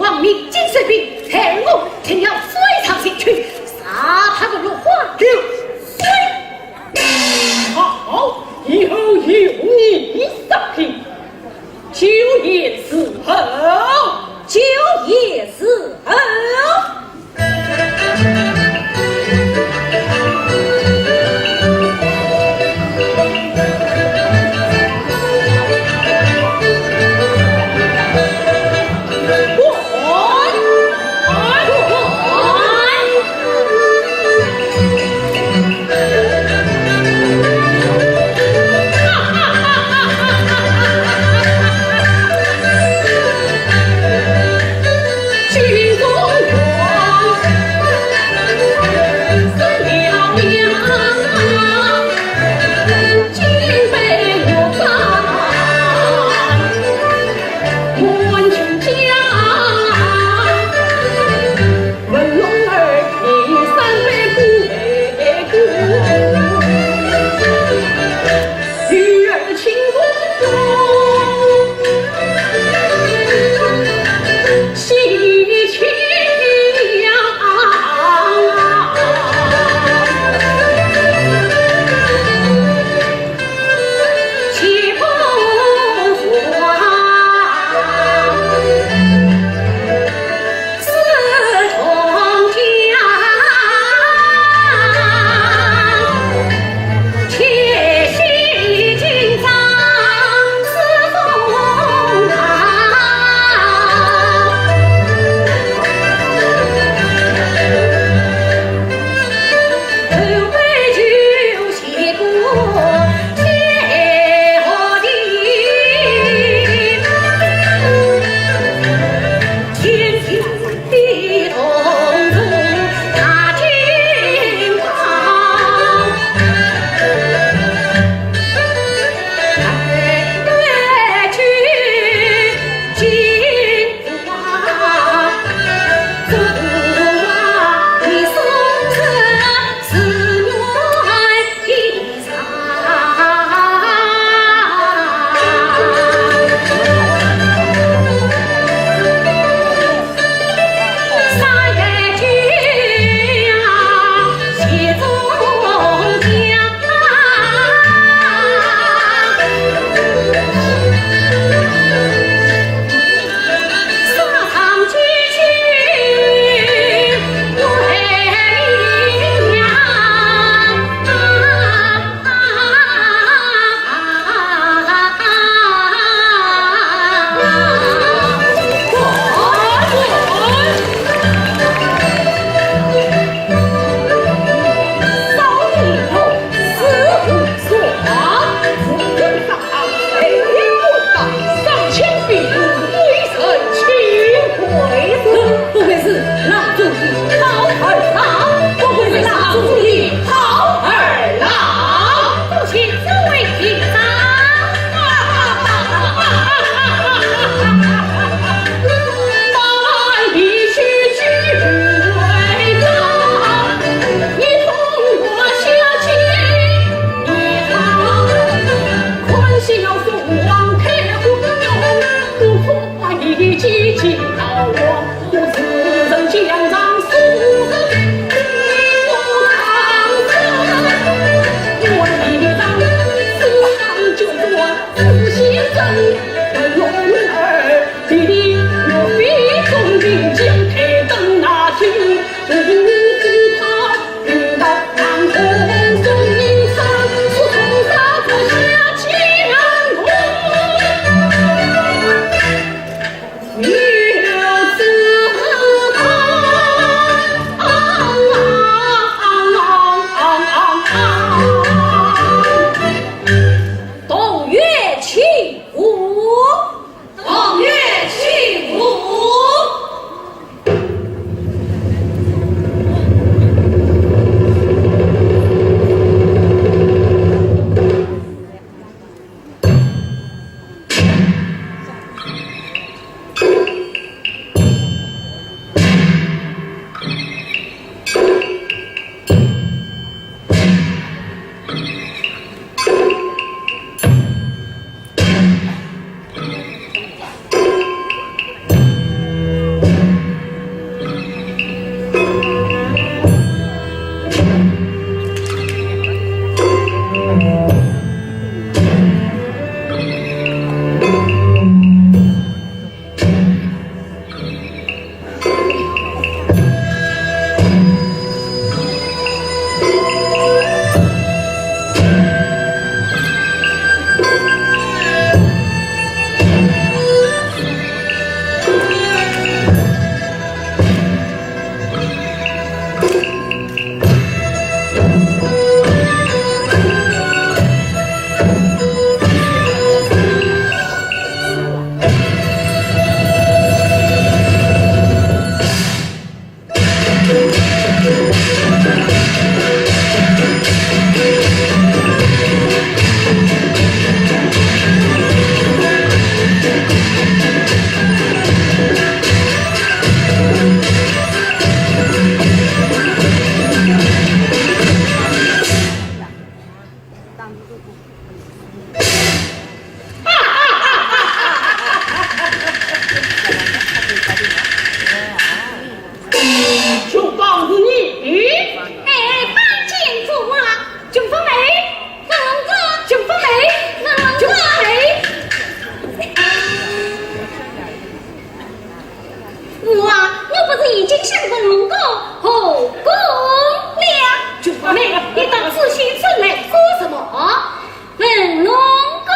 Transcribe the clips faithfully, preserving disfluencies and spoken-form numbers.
当面金水兵，害我听了非常心虚，杀他个落花流水。好，以后有你商品，酒宴伺候，酒宴伺候。向文龙哥后宫了。九妹，你到紫禁城来做什么？文龙哥。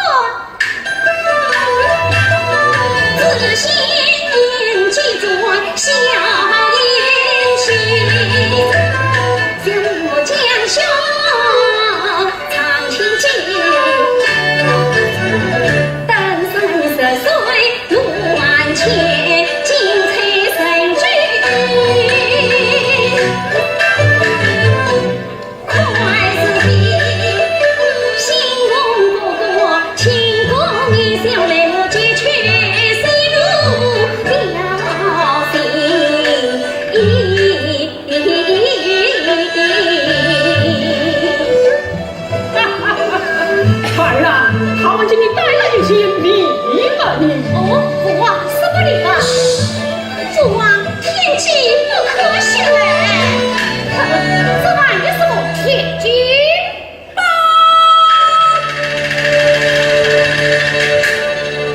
紫禁记中小英雄，将我将相唱清尽。 儿啊，他们给你带了一些礼物呢。哦，父王，什么礼物？父王，天机不可泄露。这哪有什么天机？报！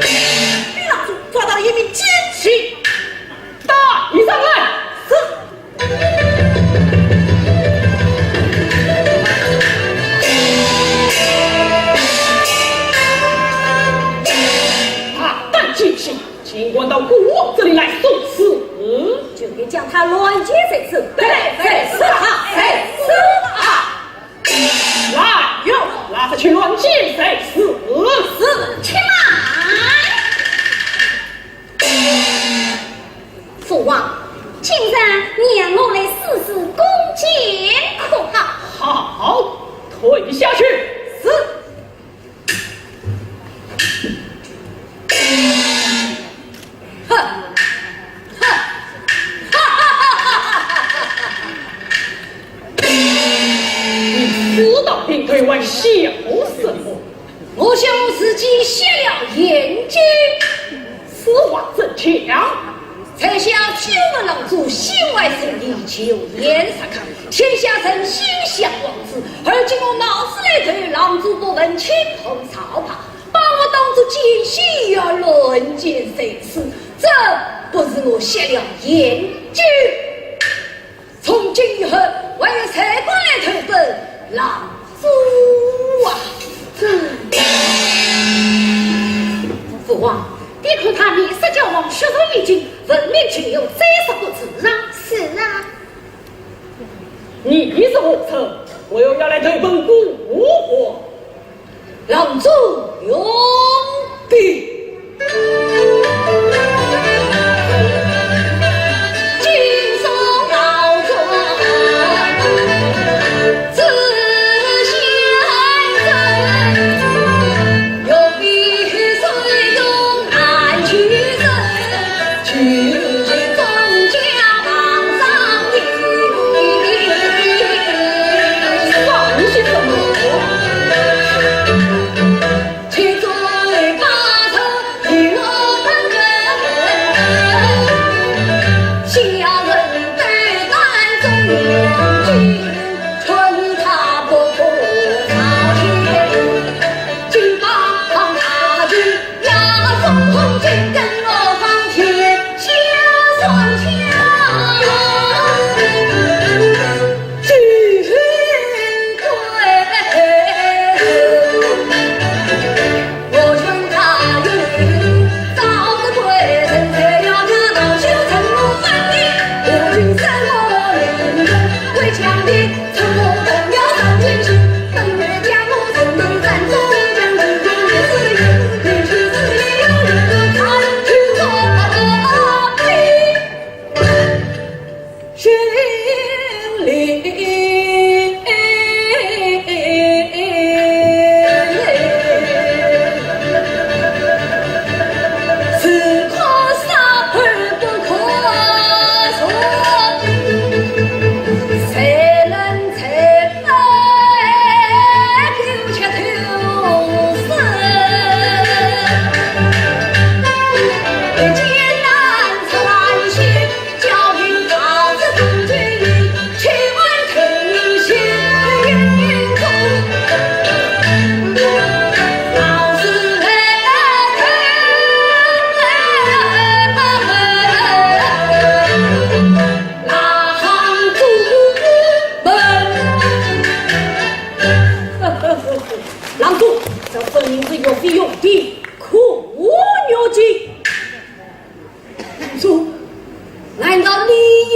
李郎中抓到一名奸细。 带上来。是。大胆奸细，竟敢到孤王这里来送死！就该将他乱箭射死，对，射死他，射死他！来，有，拉他去乱箭射死！是，且慢！ 父王，今日让我来试试弓箭可好？好，退下去。是。哼，哼，你死到临头还笑什么？ 我想我自己瞎了眼睛。此话怎讲？在下久闻狼主心怀圣意，求贤若渴，天下人心向往之。而今我冒死来投狼主，不问青红皂白，把我当作奸细要乱箭射死，这不是我瞎了眼睛？ 从今以后，还有谁敢来投奔狼主啊？这……父王，你看他面色焦黄，血肉已尽，分明就要战死不成啊！是啊。你是何人？为何要来投奔孤王？ 狼主容禀。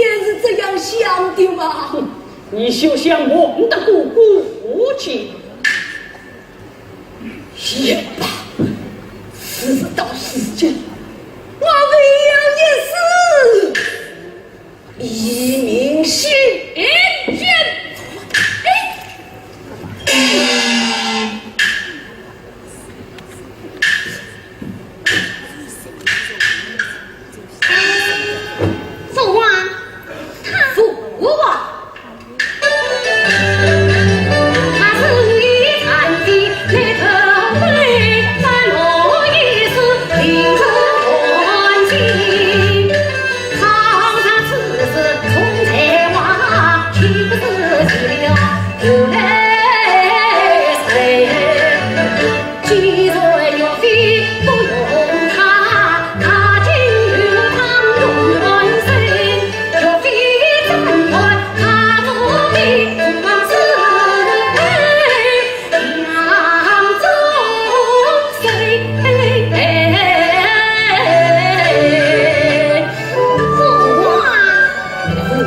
也是这样想的吗？你休想瞒得过顾家。也罢，事到如今，我唯有一死，以明心志。哎，父王，父王。父王，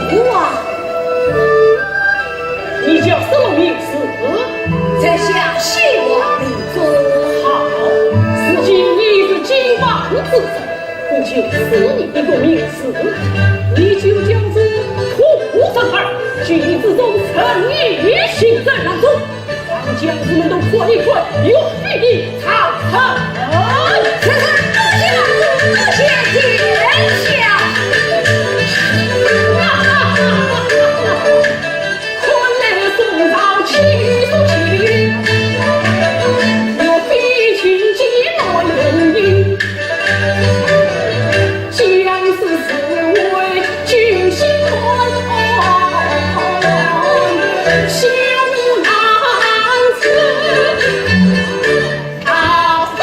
父王，你叫什么名字？在下姓王，名宗。好，如今你是金榜之中，我就赐你一个名字，你就叫做土生儿，举止中神秘，行政当中。 让将士们都看一看岳飞的长城。臣等多谢，多谢殿下。看来宋朝气数起，岳飞请进我营营。 将士自为军心乱，小男子逃跑。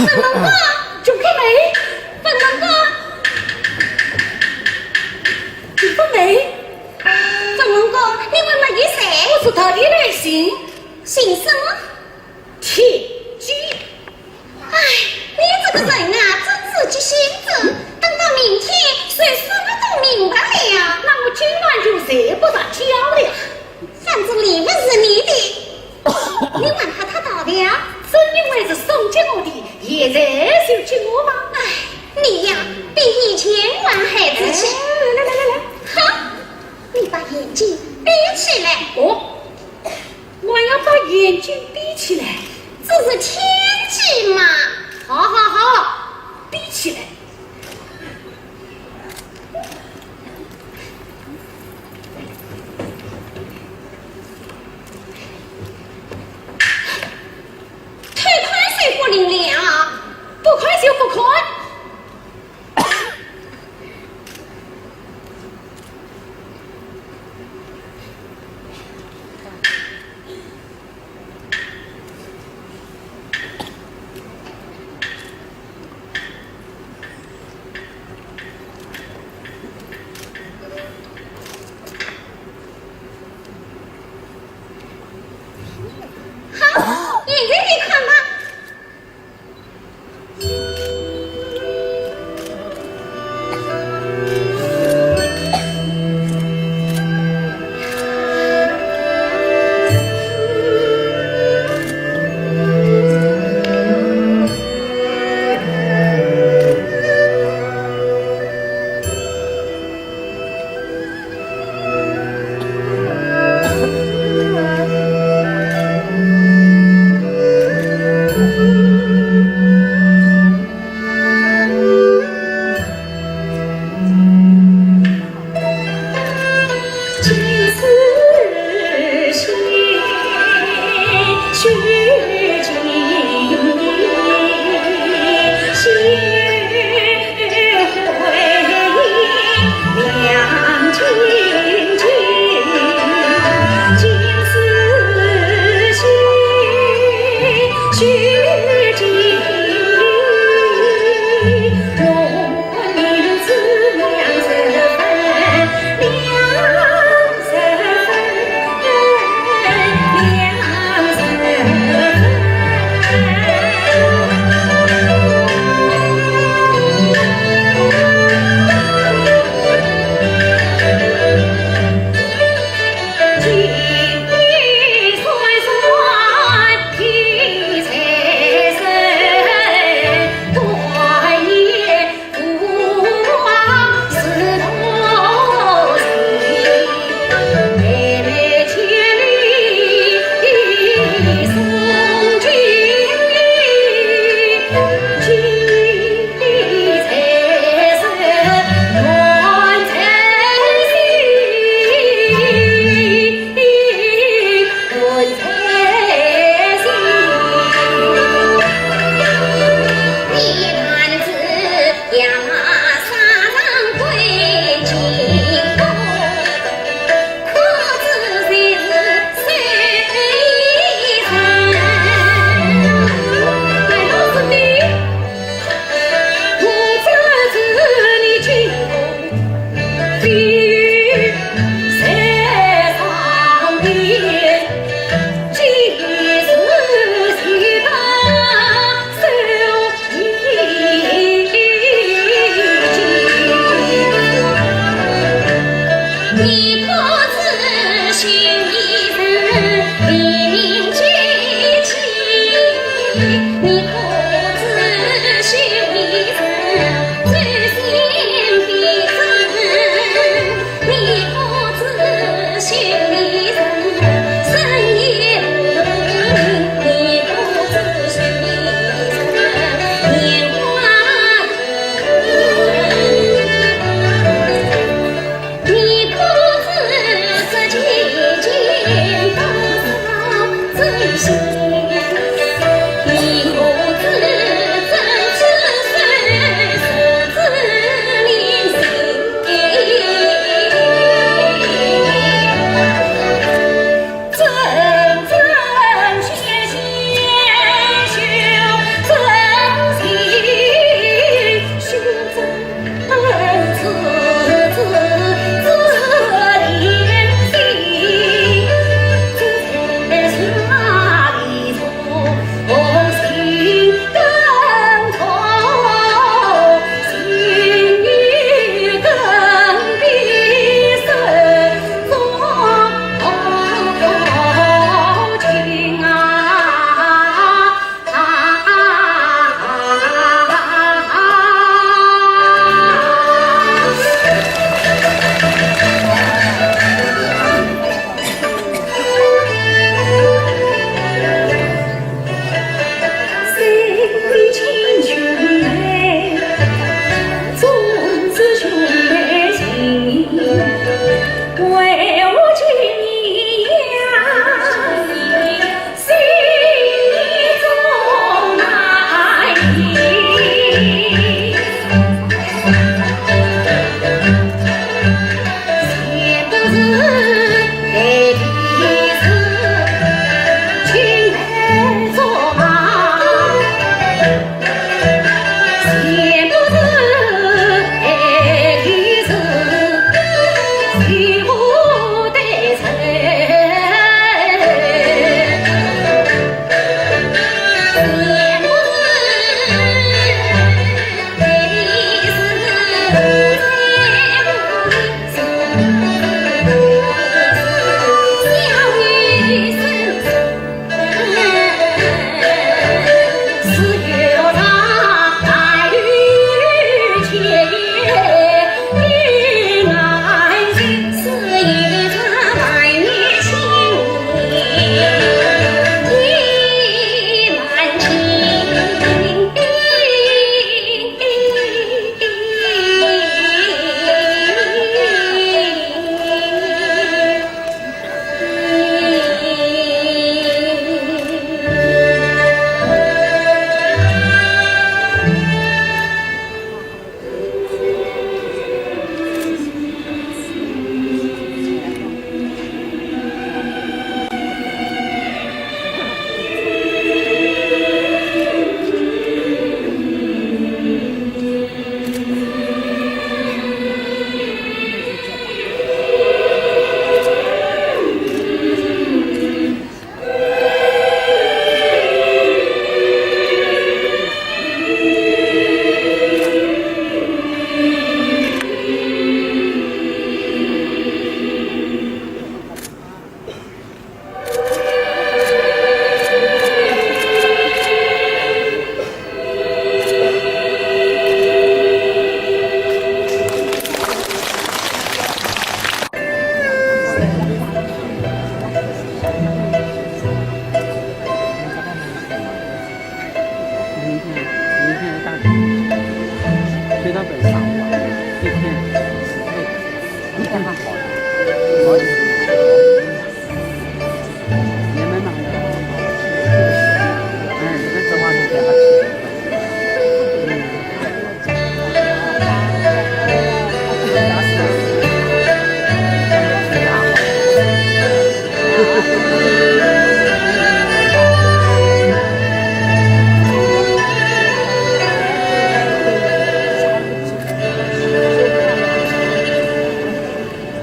粉红哥，九个没，粉红哥，九个没，粉红哥，你为么一岁？我是特地来寻，寻什么？天机。哎，你这个人啊，真是急性子，等到明天，谁说不都明白了呀？那我今晚就睡不着觉了。反正礼物是你的，你还怕他逃掉？正因为是送给我的，现在就给我吧。哎，你呀，比以前还孩子气。哎，来来来来，好，你把眼睛闭起来。哦，我要把眼睛闭起来。这是天机嘛。好好好，闭起来。太快，水果零零啊！不快就不快。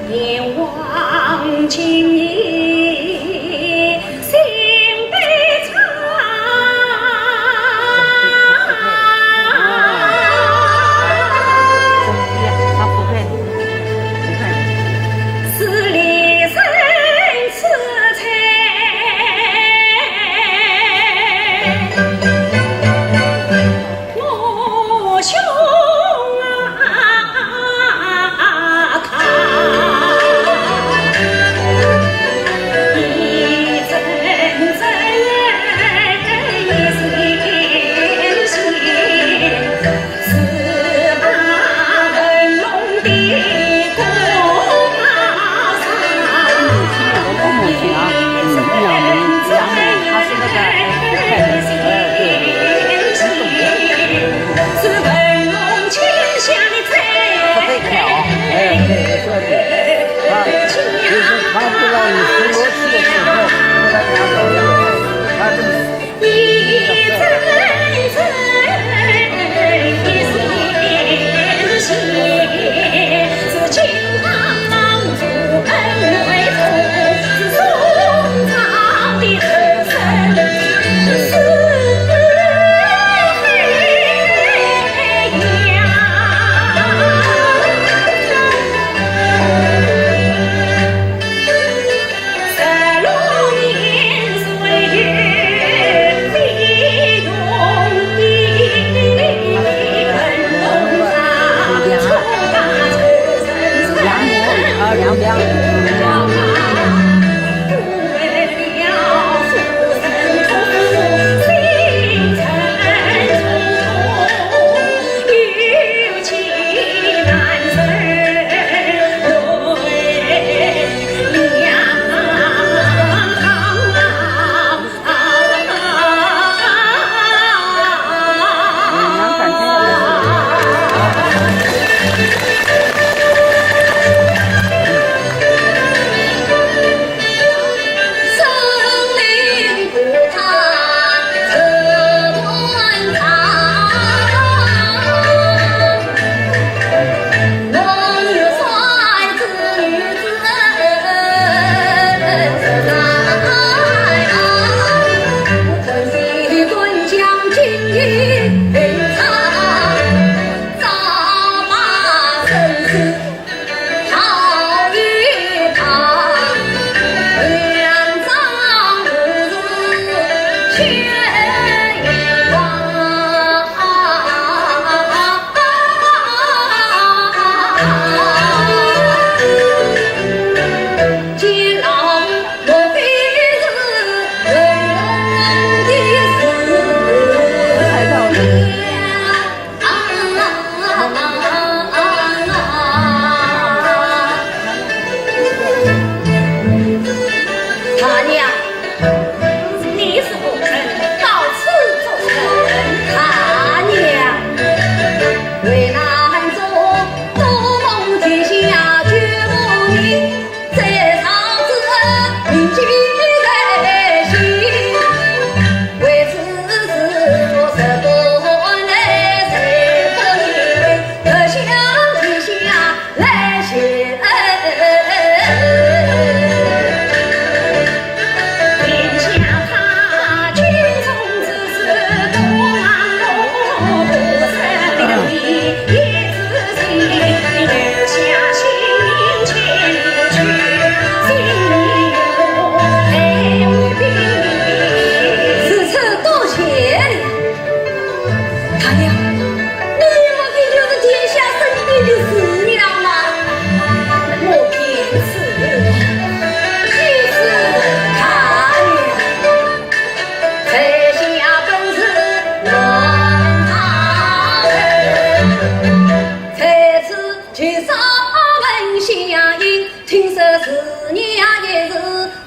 念往今夜心悲怆。思离人 痴情我兄啊，你真真心心。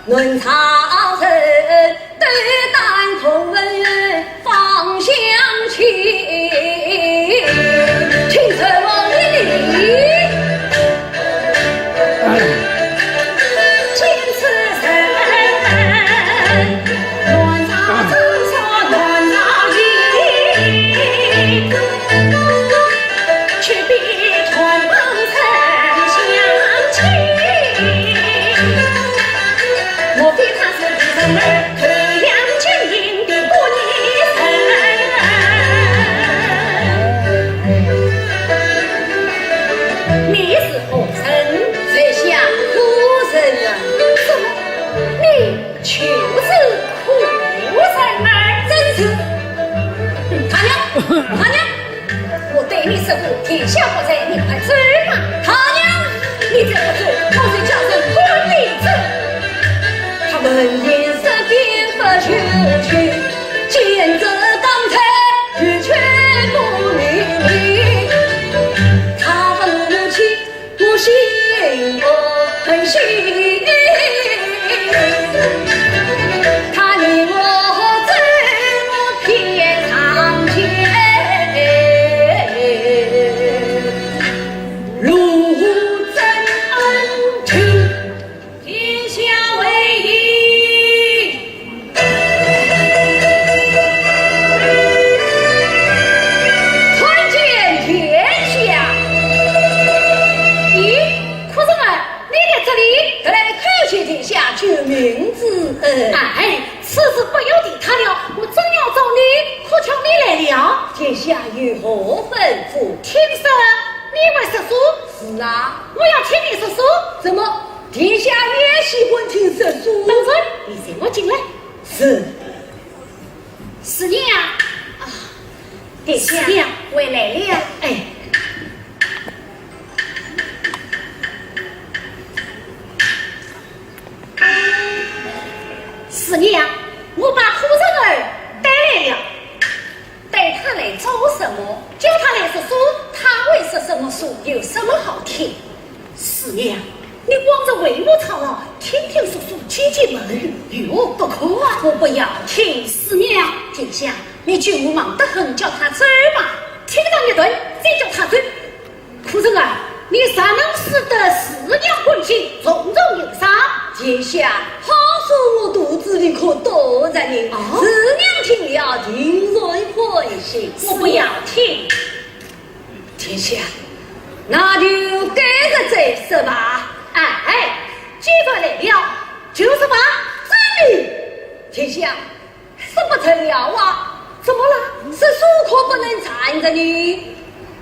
南朝人，斗胆口问芳香气，请受我一礼。见此人，南朝人说南朝礼。 你是何人？在下苦人啊。什么？你就是苦人儿？正是。大娘，大娘，我对你说过，天下不在，你快走吧。大娘，你再不走，我就叫人赶你走。他闻言色变不去，见这刚才欲去不理。他不怒气， 我心不甘心，他与我怎么偏相见？路怎安去？天下为营。 参见殿下。咦，苦人儿，你在这里？特来叩谢殿下救命之恩。哎，此事不由得他了，我正要找你，可巧你来了。殿下有何吩咐？听说你会说书？是啊。我要听你说书。怎么，殿下也喜欢听说书？等等，你随我进来。是。 四娘啊。啊，殿下，四娘，回来了。哎。四娘，我把苦人儿带来了。带他来做什么？叫他来说书。他会说什么书？有什么好听？ 四娘，你光是为我操劳，听听说书解解闷，有何不可啊？我不要听。四娘，殿下，你舅母忙得很，叫他走吧。听到一顿，再叫他走。苦人儿，你尚能使得四娘欢心，重重有赏。殿下，好书我肚子里可多着呢。哦？四娘听了，定然欢喜。我不要听。 殿下，那就改日再说吧。哎，既然来了，就说吧。遵命。殿下，说不成了啊。怎么了？说书可不能站着呢。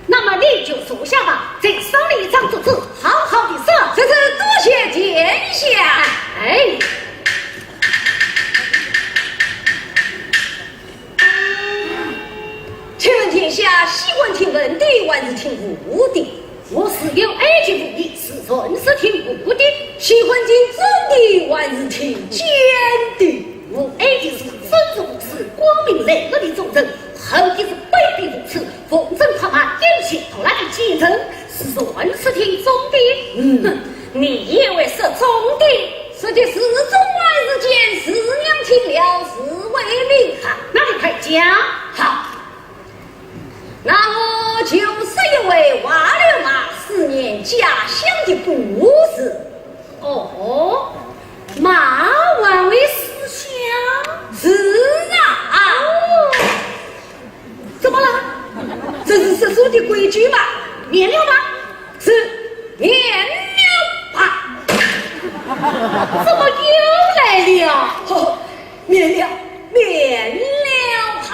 那么你就坐下吧，再赏你一张桌子，好好地说。这是多谢殿下。哎。 请问殿下喜欢听文的还是听武的？我自幼耳濡目染，自然是听武的。喜欢听真的还是听奸的？我爱的是真如此光明磊落的忠臣，恨的是卑鄙无耻、奉承狂妄、阴险毒辣的奸臣，自然是听忠的。嗯，哼，你也会说忠的？说的是忠还是奸？四娘听了自会明白。那你快讲。好。 那我就说一回话里骂四娘家乡的故事。哦，骂还会四乡？是啊。哦，怎么了？这是说书的规矩嘛。免了吧？是，免了吧。怎么又来了？哦，免了，免了吧。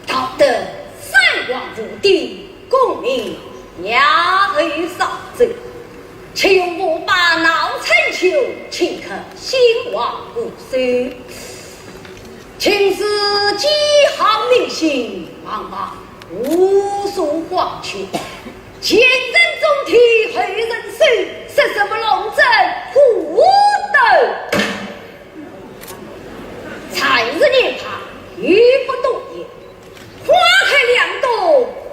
道德三皇五帝，功名也未扫尽，且用我把闹春秋，岂可先王不收？情是既好明心，茫茫无所荒丘。前人种地，后人收，说什么龙争虎斗？ 才是年华，语不多言，花开两朵，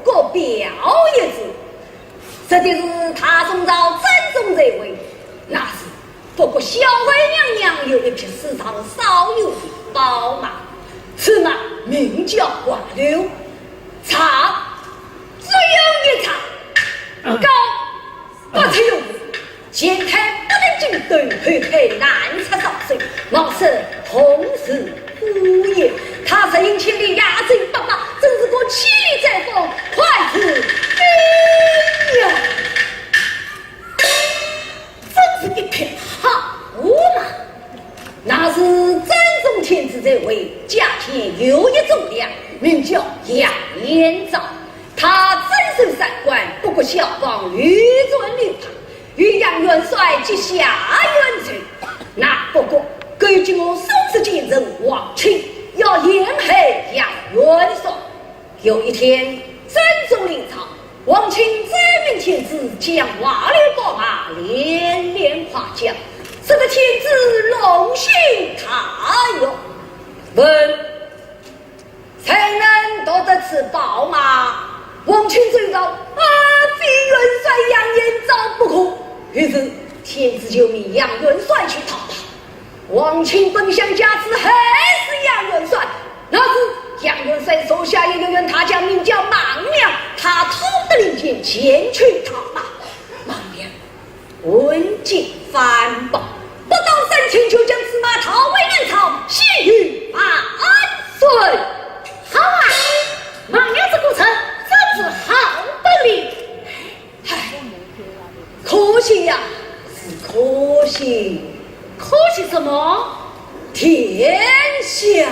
各表一枝。说的是大宋朝曾荣在位，叫王六，唱，只有一唱，高不出用，前台不能进，后台难出上手，貌似同是孤雁。他十英千里，压阵八百，真是个气在风，快似飞呀！真是一匹好马。 那时真宗天子在位，驾前有一忠良，名叫杨延昭。他镇守三关，不过效仿御前刘邦，与杨元帅结下冤仇。那不过，勾结我宋室奸臣王钦，要陷害杨元帅。 有一天，真宗临朝，王钦奏明天子，将王六宝马连连夸奖，使得天子龙心大悦。问：谁能夺得此宝马？王钦奏道：啊，非元帅杨延昭不可。于是天子就命杨元帅去讨马。 王钦本想借此害死杨元帅，那时杨元帅手下有一员大将，名叫孟良，他偷得令箭，前去讨马。孟良闻箭反跑，不到三天就将此马套回粮草，献与万岁。好啊，孟良这个人真是好本领。 唉，可惜呀，是可惜。可惜什么？天下。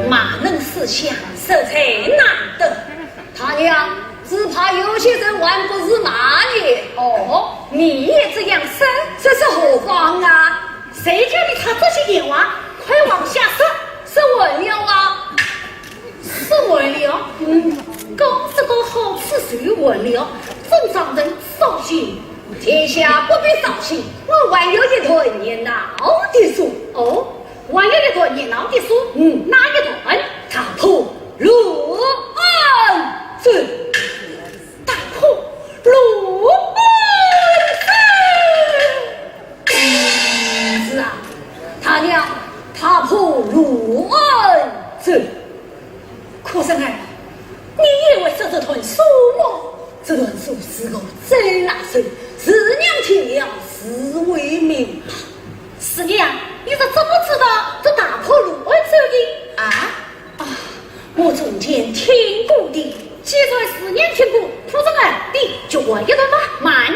马能四下，实在难得。 大娘，只怕有些人还不如马呢。哦，你也这样说？这是何妨啊？谁叫你插这些闲话？快往下说。说完了啊？说完了？嗯。讲这个好处说完了，正让人扫兴。天下不必扫兴，我还有一段热闹的书。哦， 还有一段热闹的书。嗯。哪一段？大破罗案奏。大破罗案奏。是啊，大娘，大破罗案奏。 可人儿，你也会说这段书么？这段书是我最拿手，四娘听了自会明白。四娘，你是怎么知道这大破罗案奏的？啊？啊，我从前听过的。既然四娘听过，可人儿，你就还一段吧。慢。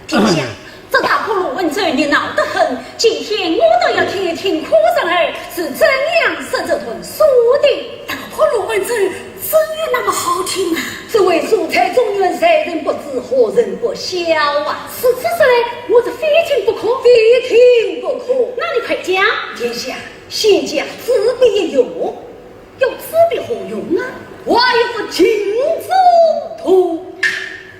殿下，这大破罗案奏热闹得很，今天我倒要听一听可人儿是怎样说这段书的。大破罗案奏真有那么好听啊？这位书才中原，谁人不知，何人不晓啊？如此说来，我是非听不可。非听不可。那你快讲。殿下，仙家执笔一用， 要执笔何用啊？我有幅镜中图。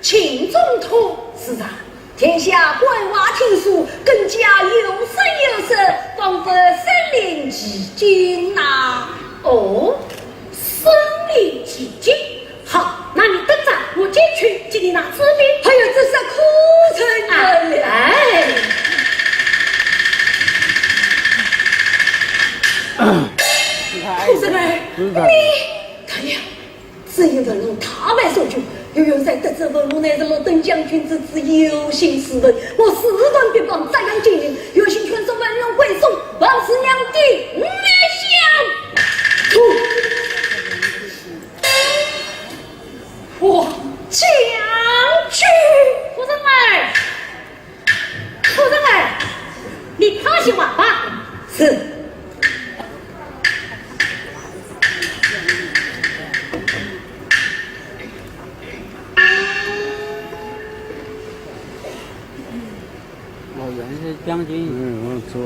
镜中图？是啊，殿下观画听书，更加有声有色，仿佛身临其境呐。哦，身临其境。好，那你等着，我进去给你拿纸笔。哎呀，这是可成了。哎。 可人儿，你，大娘，只因文龙大败宋军，刘元帅得知文龙乃是落登将军之子，有心私文，我事断臂膀，怎样进行？有心劝说文龙归宋，望四娘定下。我将军。夫人儿。 夫人儿，你快些话吧。是。将近。嗯，我走。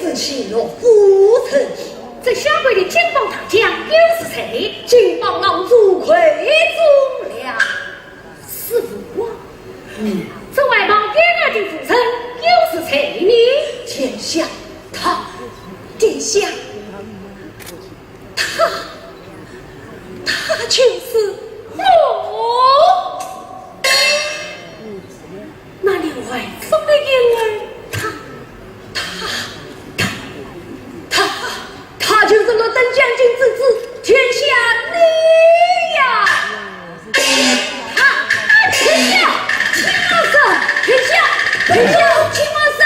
之妻落夫人。这下跪的金邦大将又是谁？金邦郎主跪中了。师父啊，嗯，这外邦边来的夫人又是谁呢？殿下，她，殿下，她，她就是我。 那里外送的银儿，她，她，她，她，她就是落单将军之子，殿下你呀！她，殿下，亲王爷，殿下，殿下，亲王爷。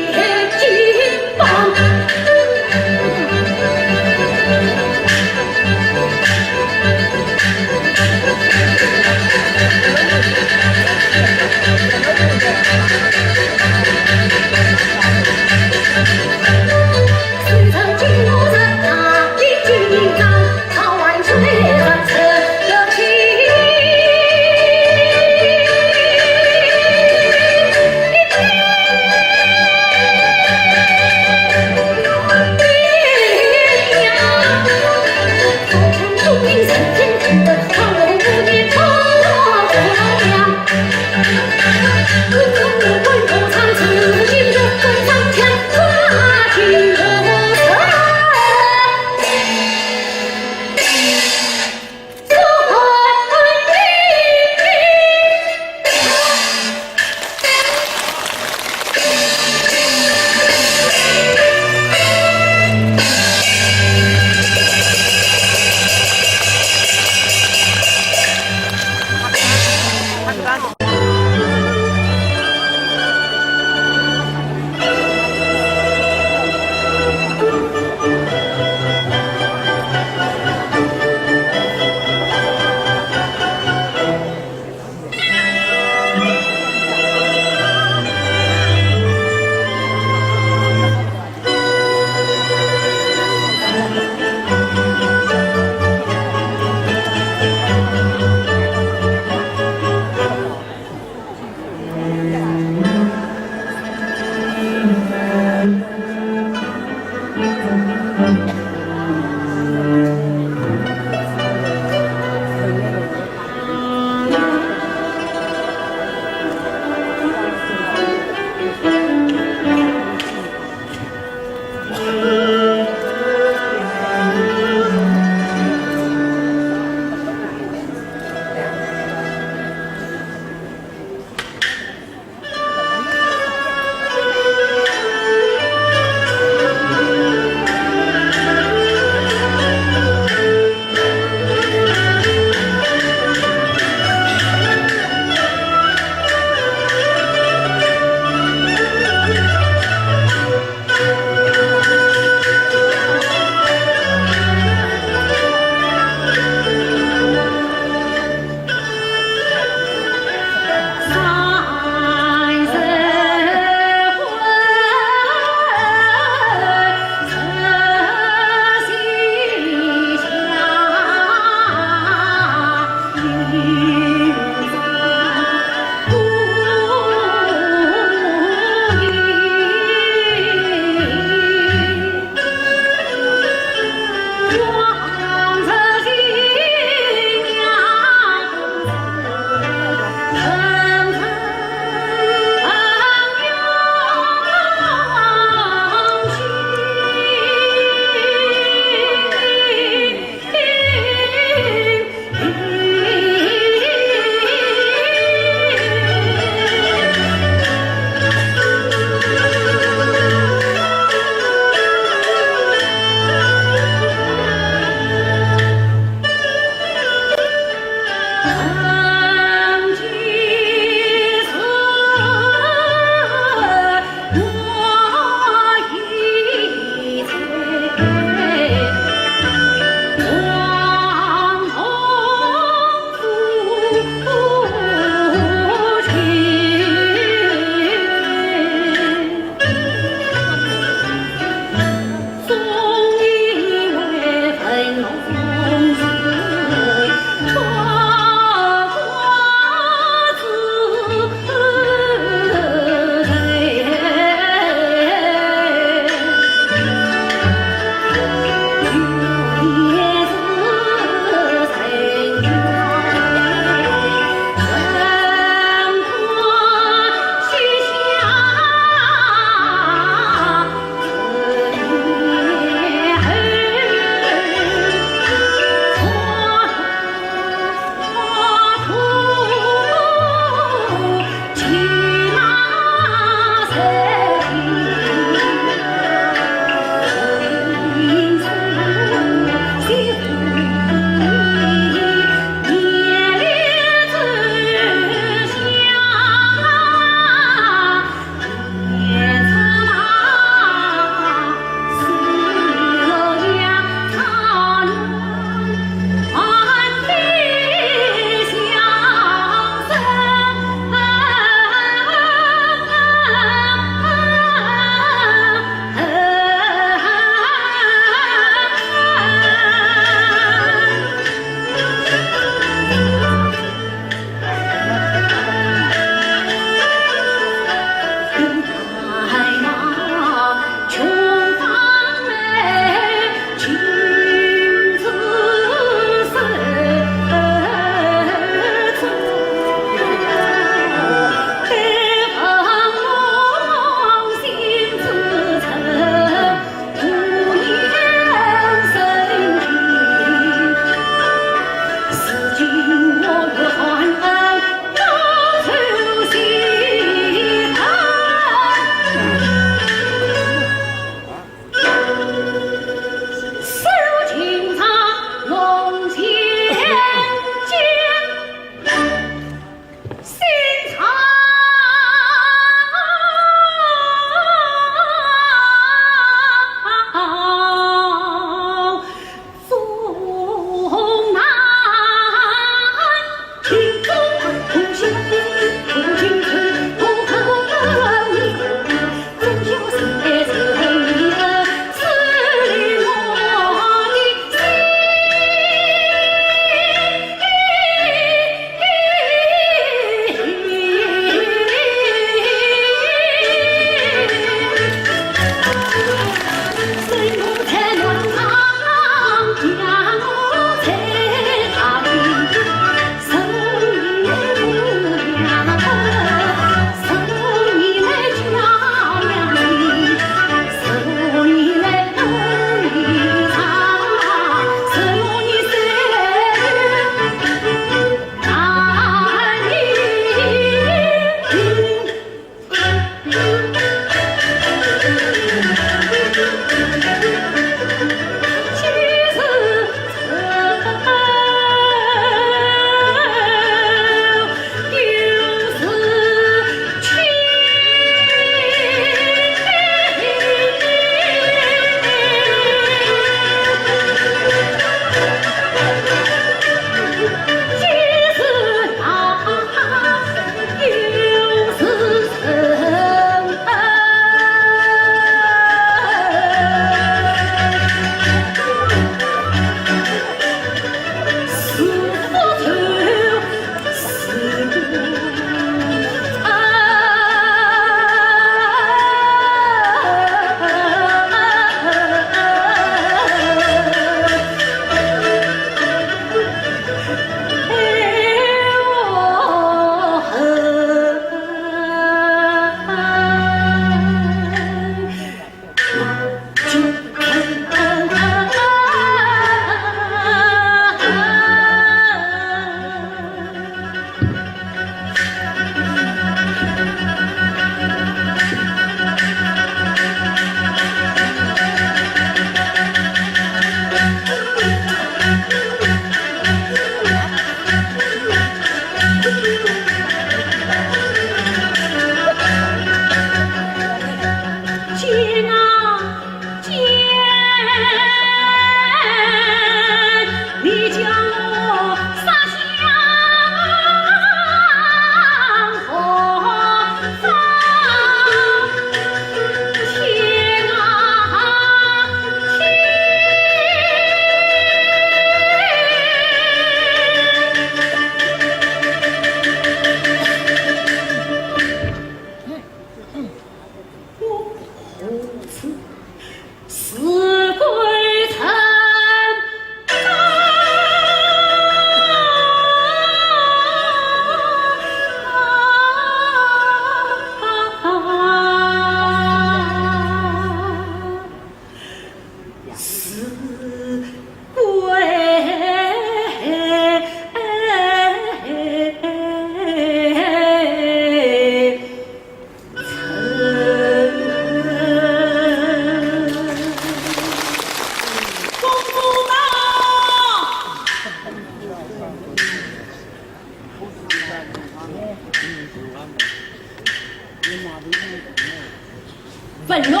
文龙，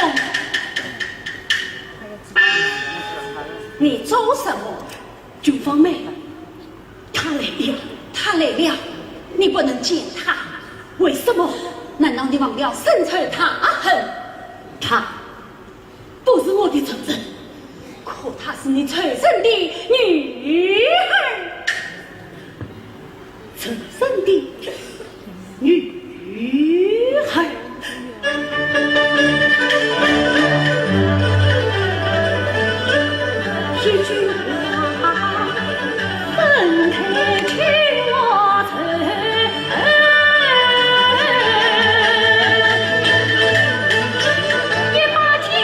你做什么？九芳妹，她来了，她来了，你不能见她。为什么？难道你忘了深仇大恨？她不是我的仇人，可她是你仇人的女儿。 仇人的女儿。一句话，分开情我仇。一把剑，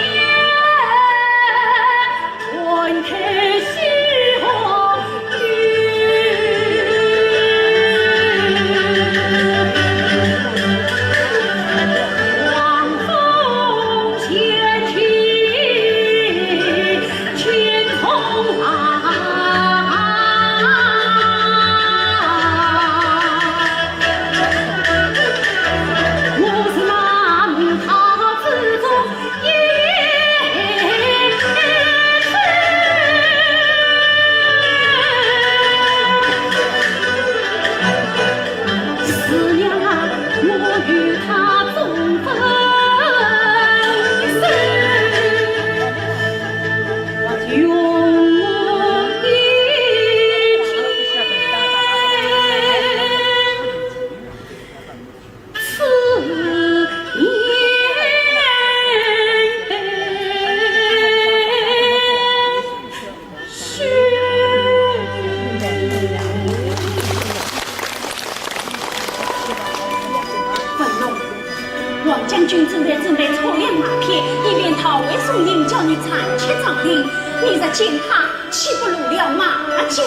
文龙，王将军正在准备车粮马匹，以便逃回松营，叫你暂且暂停。你若见他，岂不露了马脚？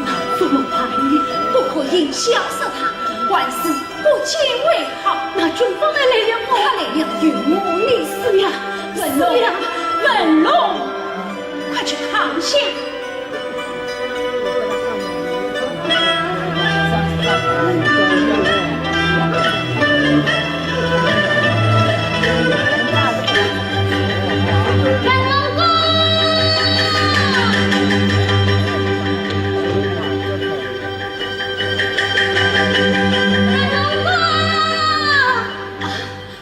那怎么办呢？不可因小失大，还是 不见为好。那军方来了么？他来了，有我你师娘。文龙，师娘。文龙，快去扛下。文龙公。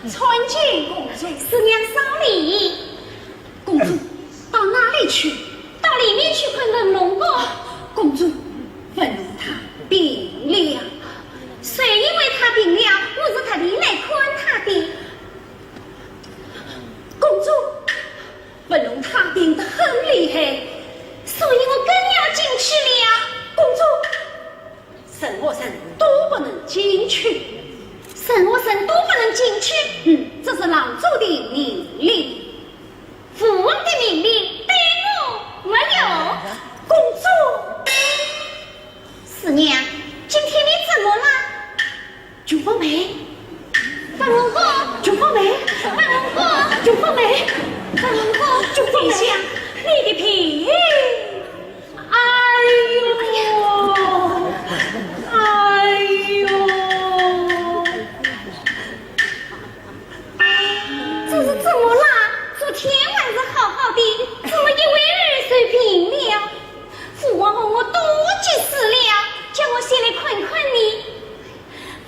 参见公主。师娘赏礼。公主，到哪里去？到里面去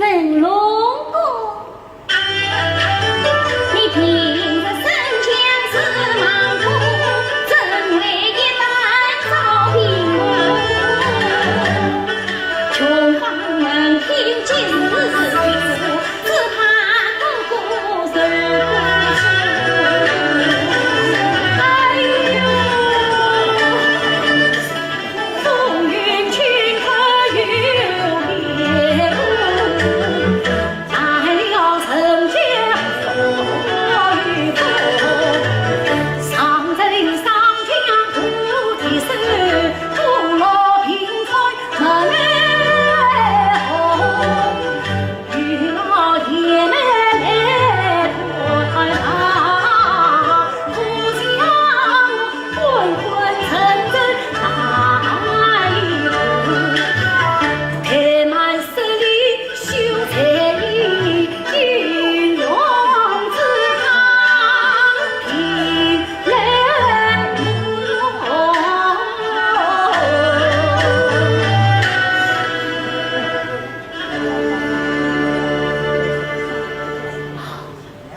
文龙公，你平日身强志盲，怎会一旦遭兵祸？穷方门庭即是只怕哥哥受苦。哎呦！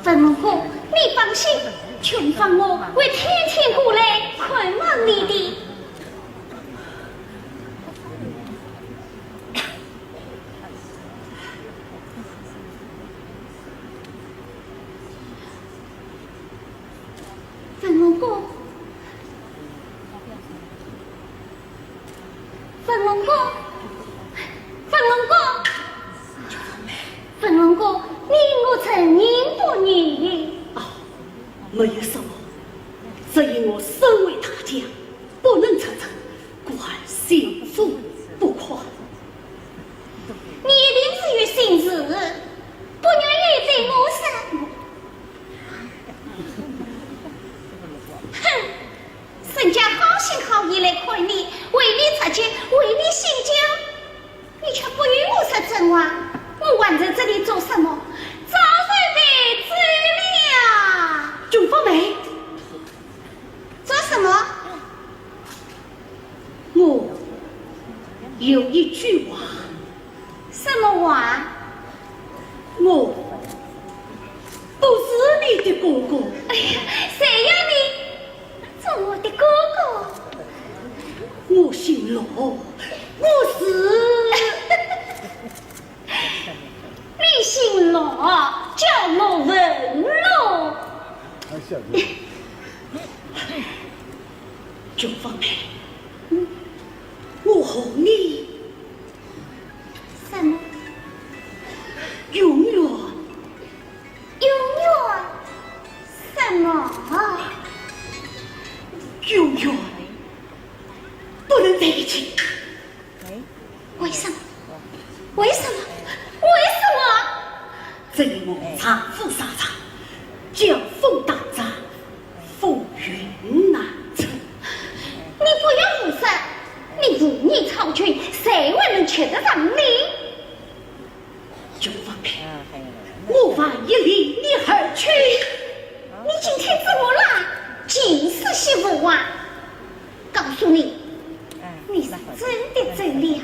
文龙公，你放心，穷方我会天天过来看望你的。 文龙公，文龙公，文龙公，文龙公，你我曾认得你。哦，没有什么，只因我身为大将，不能出征，故而心腹不快。 你一定是有心事，不愿意对我说。哼，人家好心好意来看你，为你着急，为你心焦，你却不与我说真话，我还在这里做什么？早就得走了。九凤妹， 做什么？我有一句话。什么话？我不是你的哥哥。哎呀，谁要你做我的哥哥？我姓陆，我是 你姓陆，叫陆文龙。九凤妹，我和你什么？永远，永远什么？永远不能在一起。 为什么？为什么？为什么？只因我丈夫沙场，叫风打仗，风云难测。你不要胡说，你父母操军，谁还能吃得上你？ 九凤妹，我万一离你而去，你今天怎么了？尽是些胡话。告诉你，你是真的走了，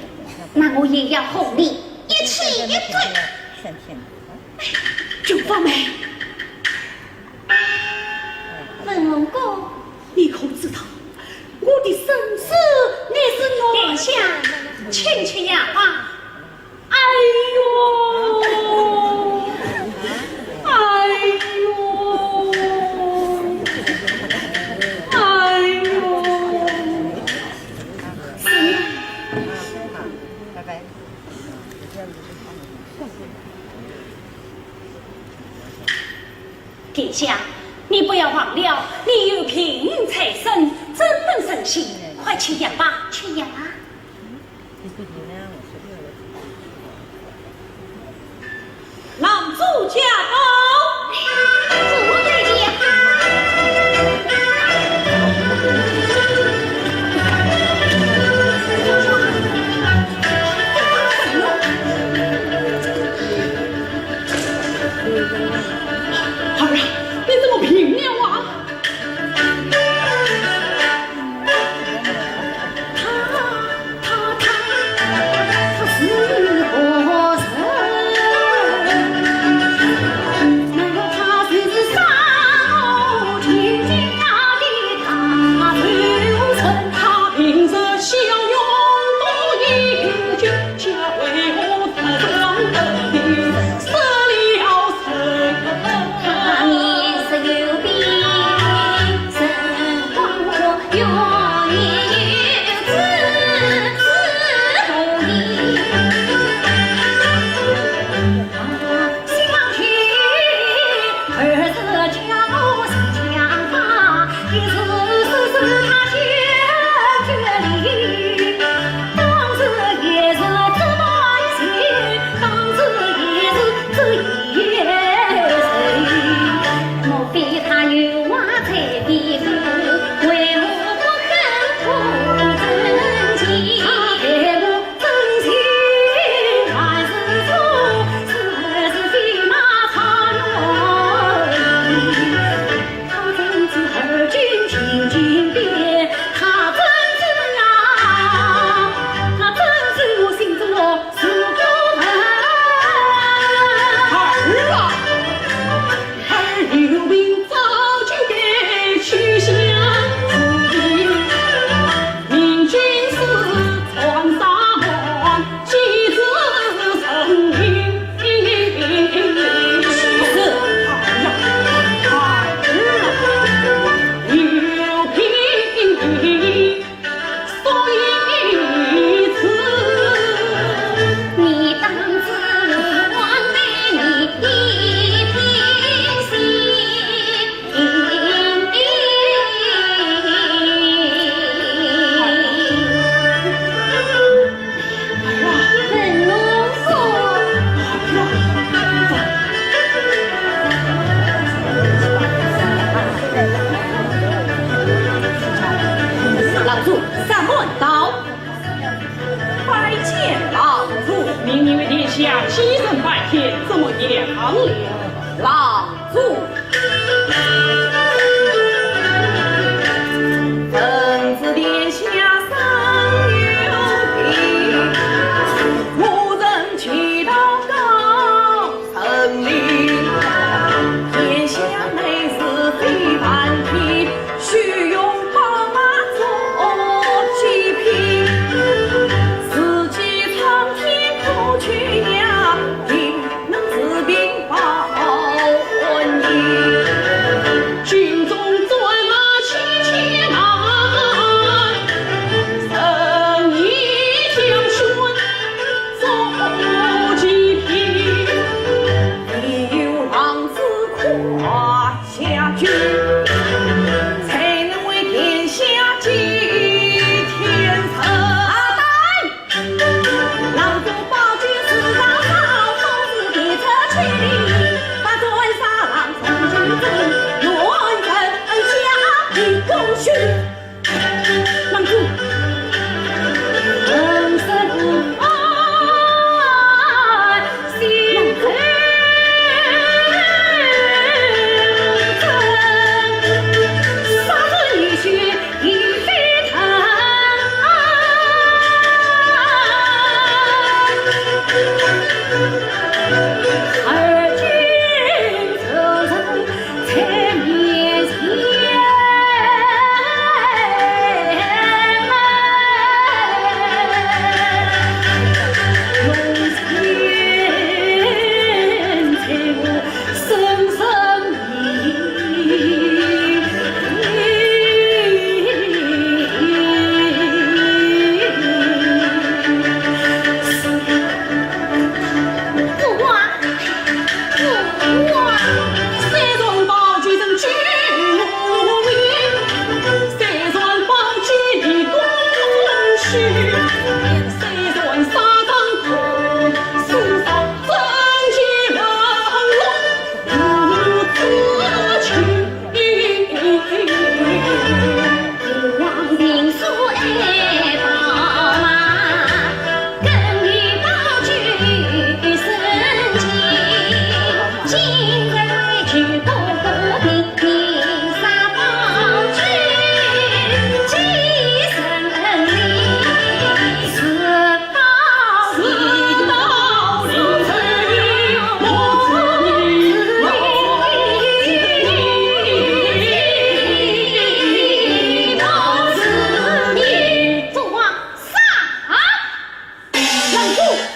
那我也要和你一起一对。九凤妹，文龙公，你可知道我的生死乃是……殿下，请去呀。啊， 哎呦，哎呦，哎呦！殿下，你不要忘了，你有病在身，怎能成行？快去呀吧。去呀。 狼主驾到！儿啊，你怎么病了啊？ 他，他，他，他是何人？主上门到。拜见老祖。命你为殿下几声拜天，怎么也忘了老祖？闻知殿下生有病，我曾祈祷告 神灵，天下美事非凡体，须用宝马作祭品。四季苍天可缺氧，定能治病保元。军中战马千千万，人亦将军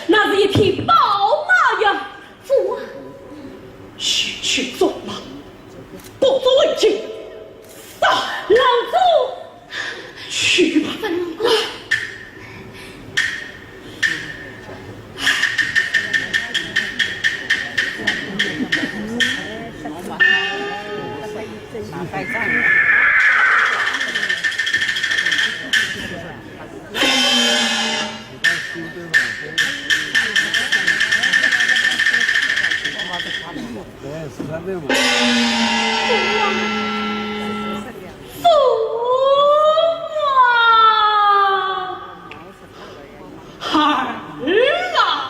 那是一匹宝马呀！父王，前去捉马，不足为奇。 上！老祖！去吧。父王！孩儿啊！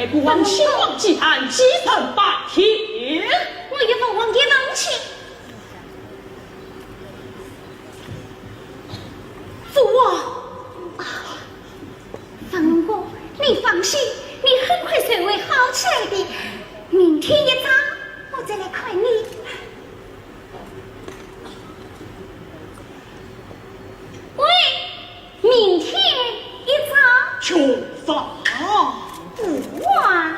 不忘亲王祭坛，祭神拜天。我也不忘记王亲。父王。啊，文华，你放心，你很快就会好起来的。明天一早，我再来看你。喂，明天一早。穷房。父王。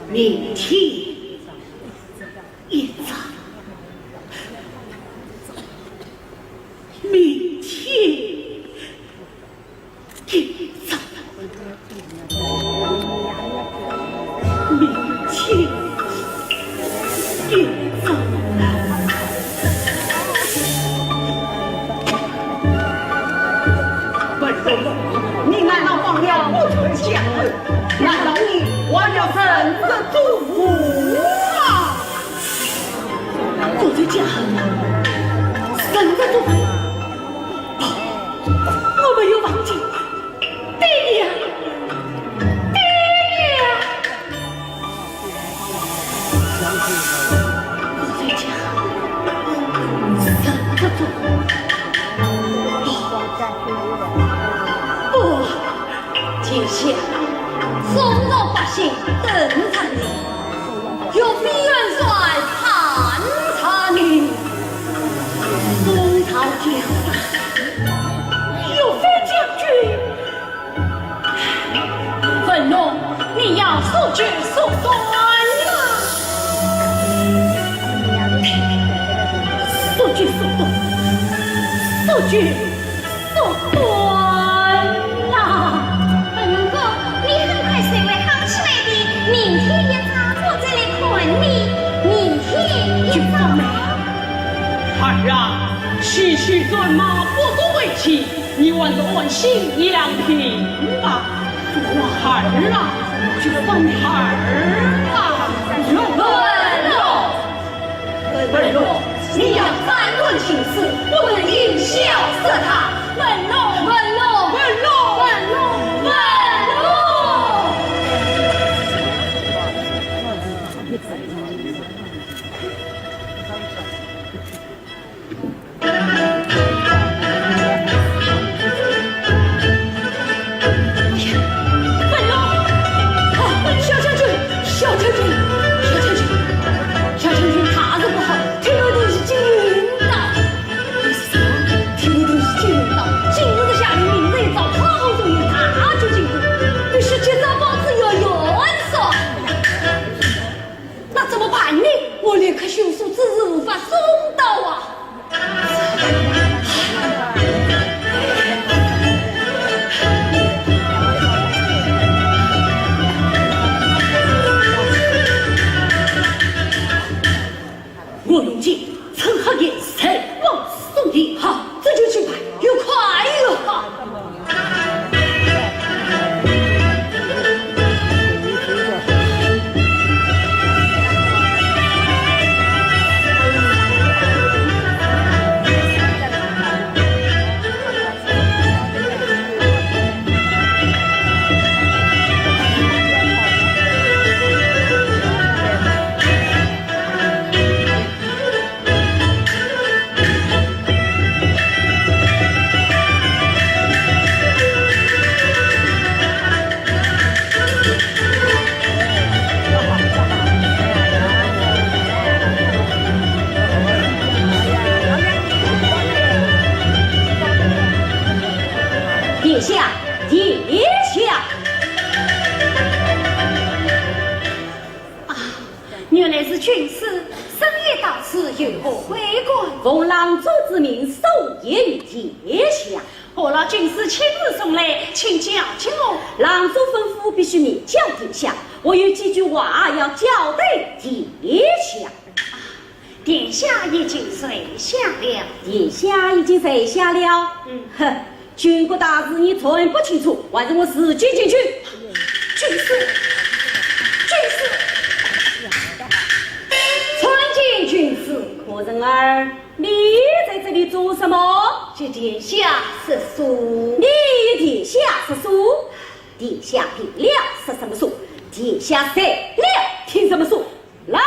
明天一早，明天一早，明天一早。 文华，你难道忘了我传家恩？难道你忘了圣旨祖父啊？我传家恩？圣旨祖父？不，我没有忘记。爹娘，爹娘！ 不，殿下，众多百姓等着你，岳飞元帅探查你，宋朝将士，岳飞将军。 文龙，你要速决速断啊！速决速断，速决速断啊！文龙，你很快就会好起来的，明天一早我再来看你，明天一早。儿啊，区区战马不足为奇， 你还是安心养病吧。儿啊，儿啊，文龙，文龙，你要斩断情丝，不能因小失大。文龙，文龙，文龙，文龙，文龙。 哎呀，文龙！啊，小将军，小将军，小将军，小将军，大事不好，天门洞已经云到。意思是，天门洞已经云到，今日的下令，明日一早，太后中院大举进攻，必须及早保持要元帅。 那怎么办呢？我连颗休书之日无法送到啊！我用计趁黑夜，前往送电。好，这就去办，越快越好。 殿下，殿下。啊， 原来是军师，深夜到此，有何贵干？奉狼主之命，送言于殿下。何劳军师亲自送来，请教教我。狼主吩咐，必须面交殿下，我有几句话要交代殿下。啊，殿下已经睡下了。殿下已经睡下了？嗯。哼， 军国大事你全不清楚，还是我自己进去。军师，军师，传进去。人儿，你在这里做什么？替殿下说书。你替殿下说书？殿下病了，说什么书？殿下死了，听什么书？来，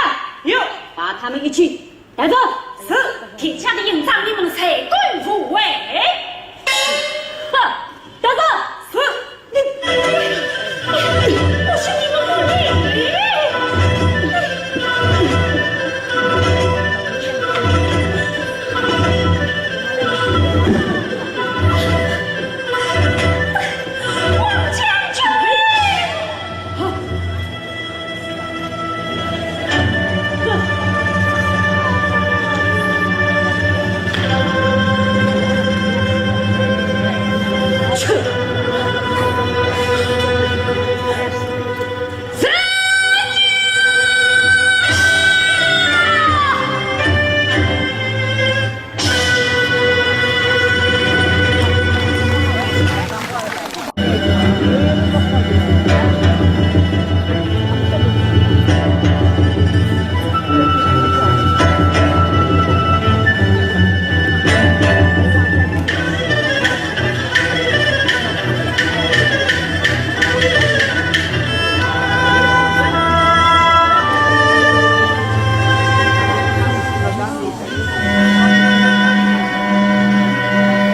有，把他们一起带走。是。殿下的印章，你们谁敢无违？哼，带走。是。你，你，你，我说你们不理。王将军！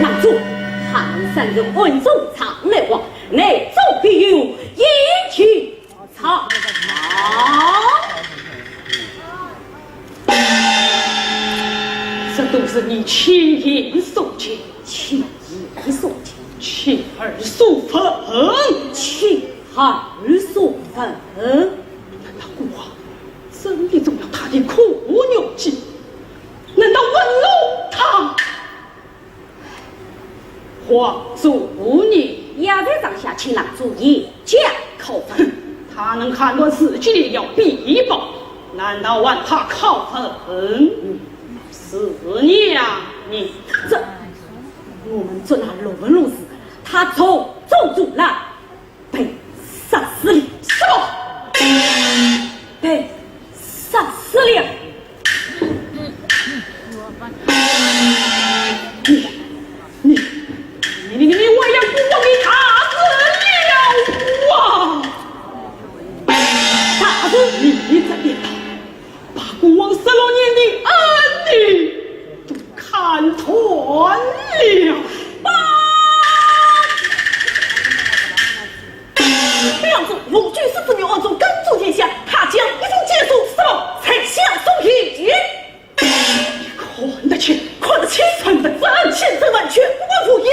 难住，他们三人暗中商量过，内中必有隐情藏。这都是你亲眼所见。亲眼所见。亲耳所闻。亲耳所闻。难道孤王真的中了他的苦肉计？难道文龙他…… 皇祖，你……夜在帐下，请狼主严加拷问。他能判断时机良药秘宝，难道还怕拷问？是你呀，你……这……我们捉拿陆文龙时，他从中作梗， 被杀死了。什么？被杀死了。你，你，你，你，你，你为了孤王，你打死了我！打死你这个，把孤王十六年的恩情都看穿了。报！ 禀主，陆军师子玉暗中跟踪殿下，他将一封简书送到丞相手里。你看得清？看得清。臣不敢，千真万确，不敢胡言。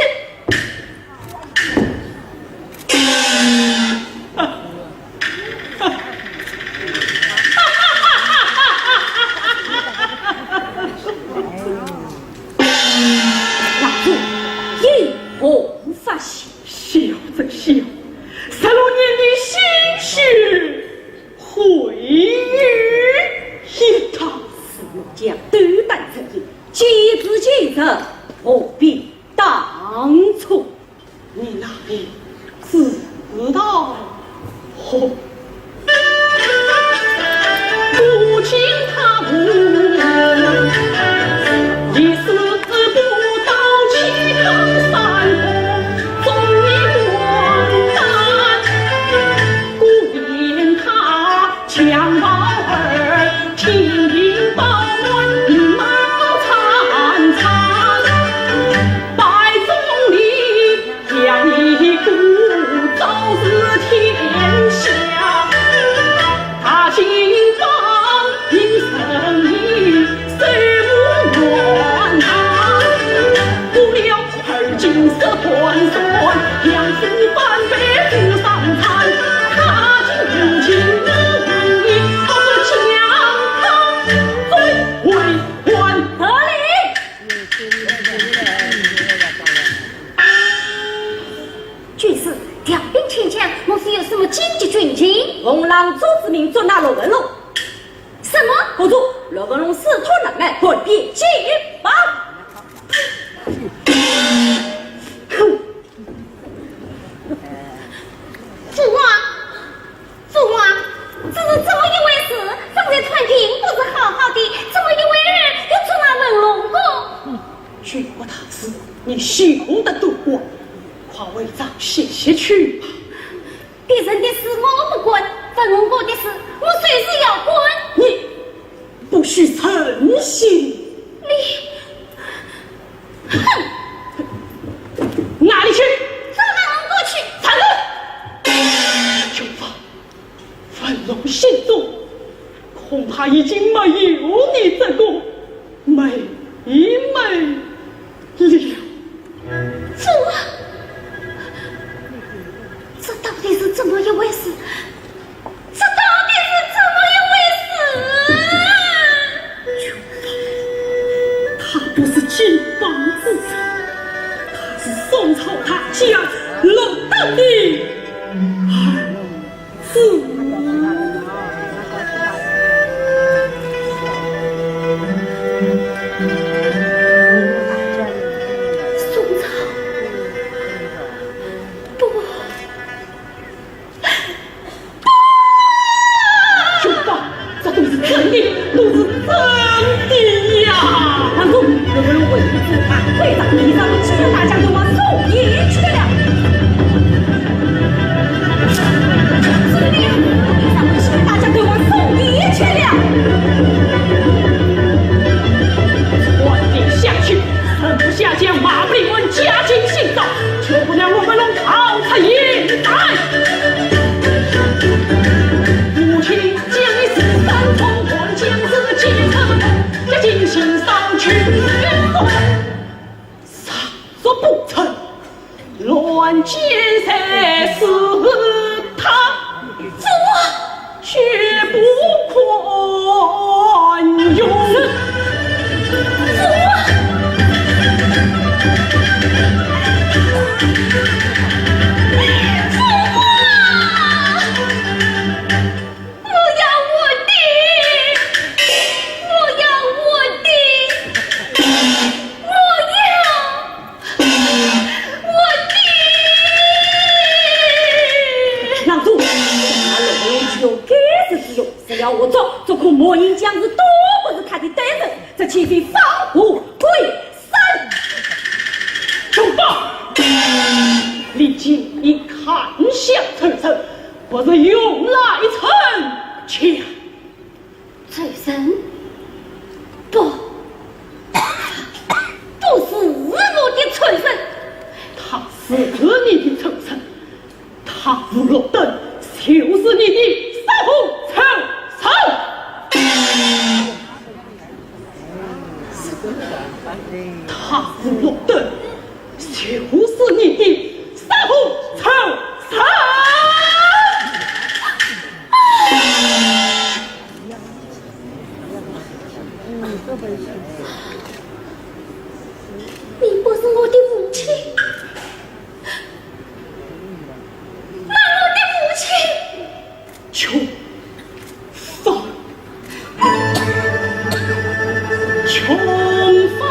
老夫有何发现？ 笑则笑，十六年的心血，毁于一旦。是末将斗胆出言，既知其人，何必当初？你哪里知道？哦， 不经他父，一世不到七康山峰，忠义光胆。故念他襁褓儿，听凭保暖，马跑参参。 百种里养一个，早知天下，大清方平生一你休得多管，快回帐歇息去吧。别人的事我不管，问我的事，我就是要管。你不许存心。你，哼！哪里去？走到门口去。站住！秋芳，文龙心中，恐怕已经没有你这个妹妹了。这，这到底是怎么一回事？这到底是怎么一回事？秋芳，她不是金榜之人，她是宋朝大家落单的儿子。宋朝，不，不！秋芳，这都是真的，都是真的呀！当中有人围住他，跪在地上，大家都往送医去了。 大家都往送医去了。传令下去，人不下江，马不离鞍，加紧行动，就不让我们弄逃出营来。父亲将你是三通关将士的进城，加紧行上去。 杀若不成，乱箭在此他，父王！绝不宽容。父王！父王！ 我要我的，我要我的，我要我的。老祖，那龙龙就该死之用，是要我做，做个魔影将士都不是他的对手，这岂非放虎归 山！秋芳，你竟敢看相仇人，不如用来成全。仇人？不，不是我的仇人。他是你的仇人， 他无落单，就是你的杀父仇人。他无落单，就是你的杀父仇人。你不是我的父亲。 那我的父亲？秋芳，秋芳。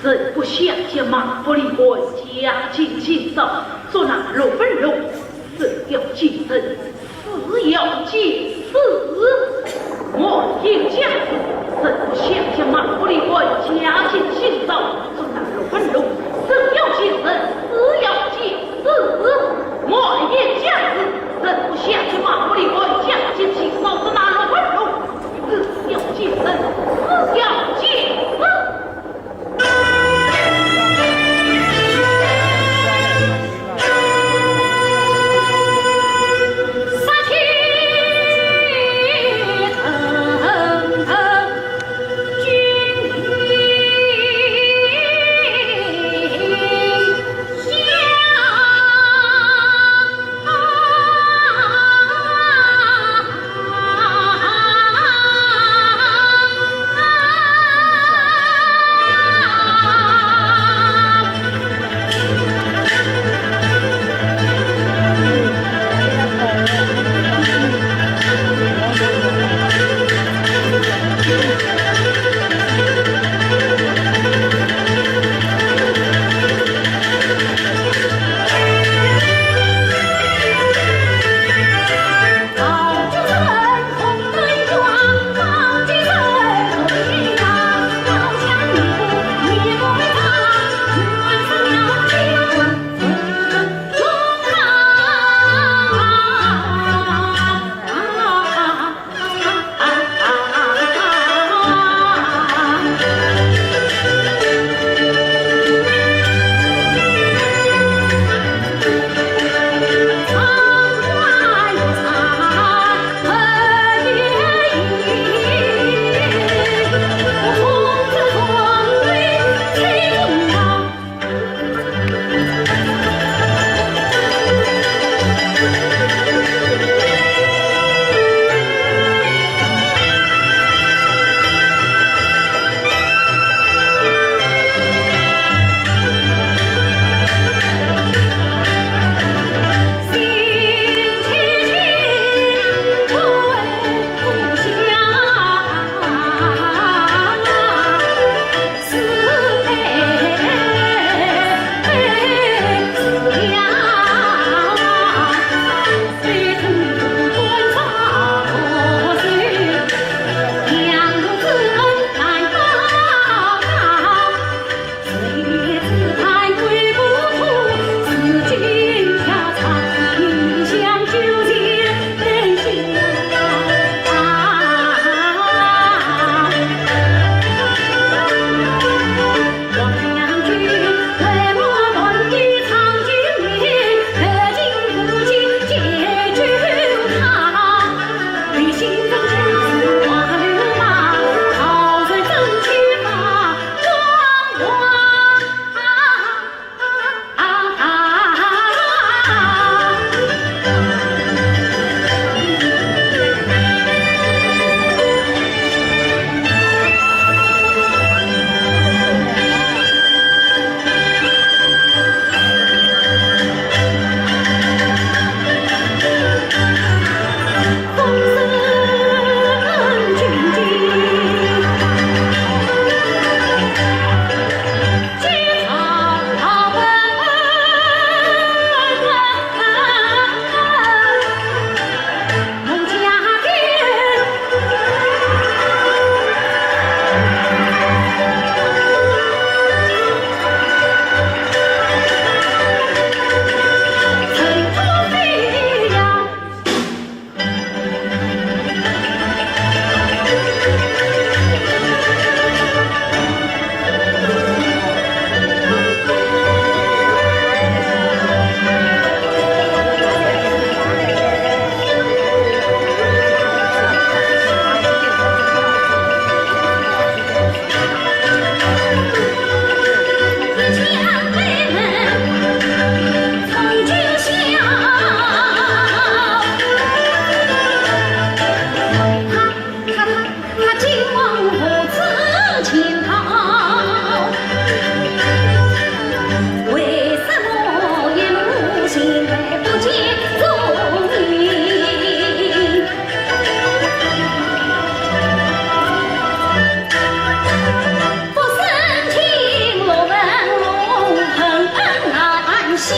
人不相见，马不离鞍，家近情深，捉拿陆文龙，是要见人，是要见尸。我也讲，人不相见，马不离鞍，家近情深，捉拿陆文龙，是要见人，是要见尸。我也讲，人不相见，马不离鞍，家近情深，捉拿陆文龙，是要见人，是要见尸。是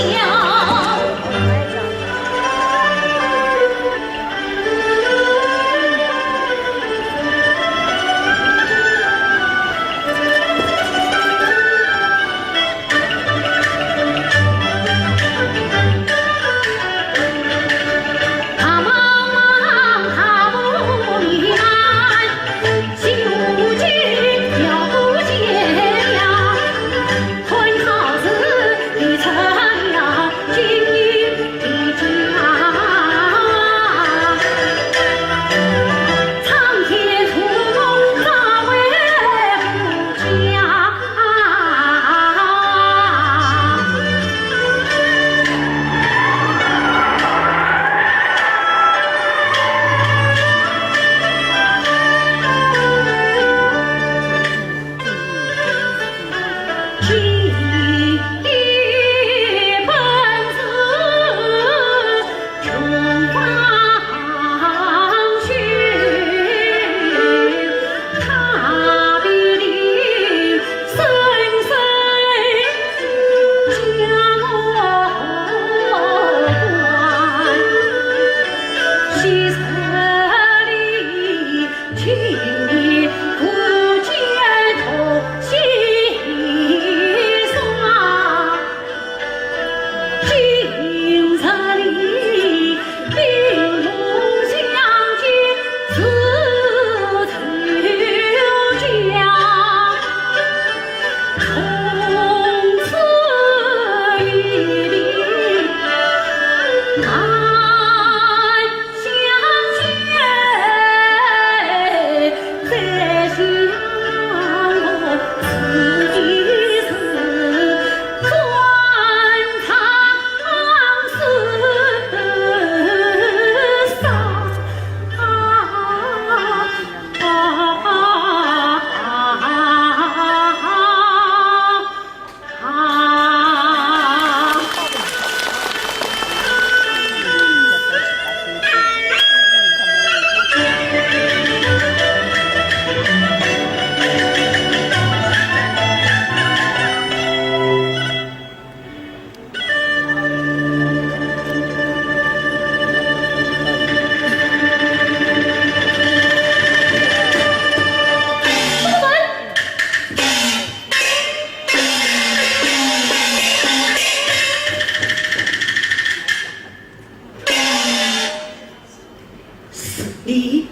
你，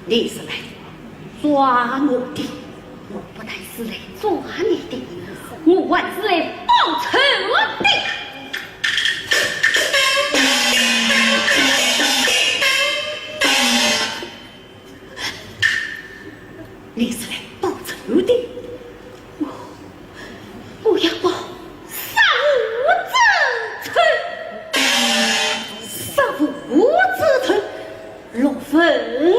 你是来抓我的？我不但是来抓你的，我还是来报仇的。 你是来报仇的？我，我要报杀父之仇。杀父之仇？落分了。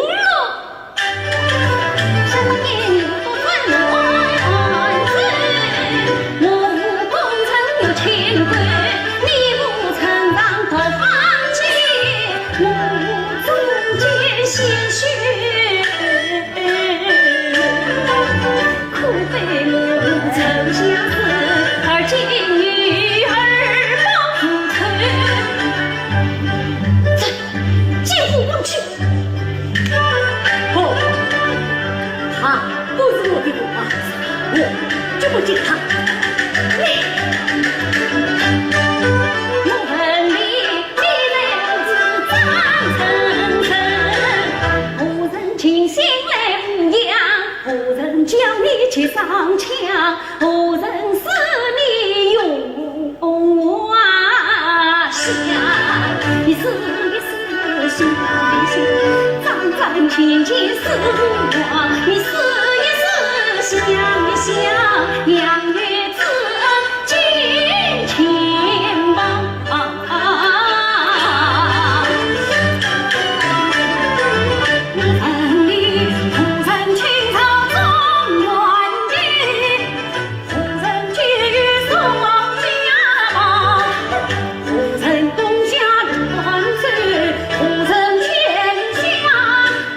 见父王去。不，她不是我的驸马，我就不见她。你，我问你，你在何处张声声？何人请信来无恙？何人叫你去上墙？ 何人使你用下？你是一时心心，张张紧紧是我，你是一时想一想，杨玉枝进前方。 何人东下乱走？何人天下？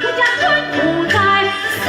我家官府在此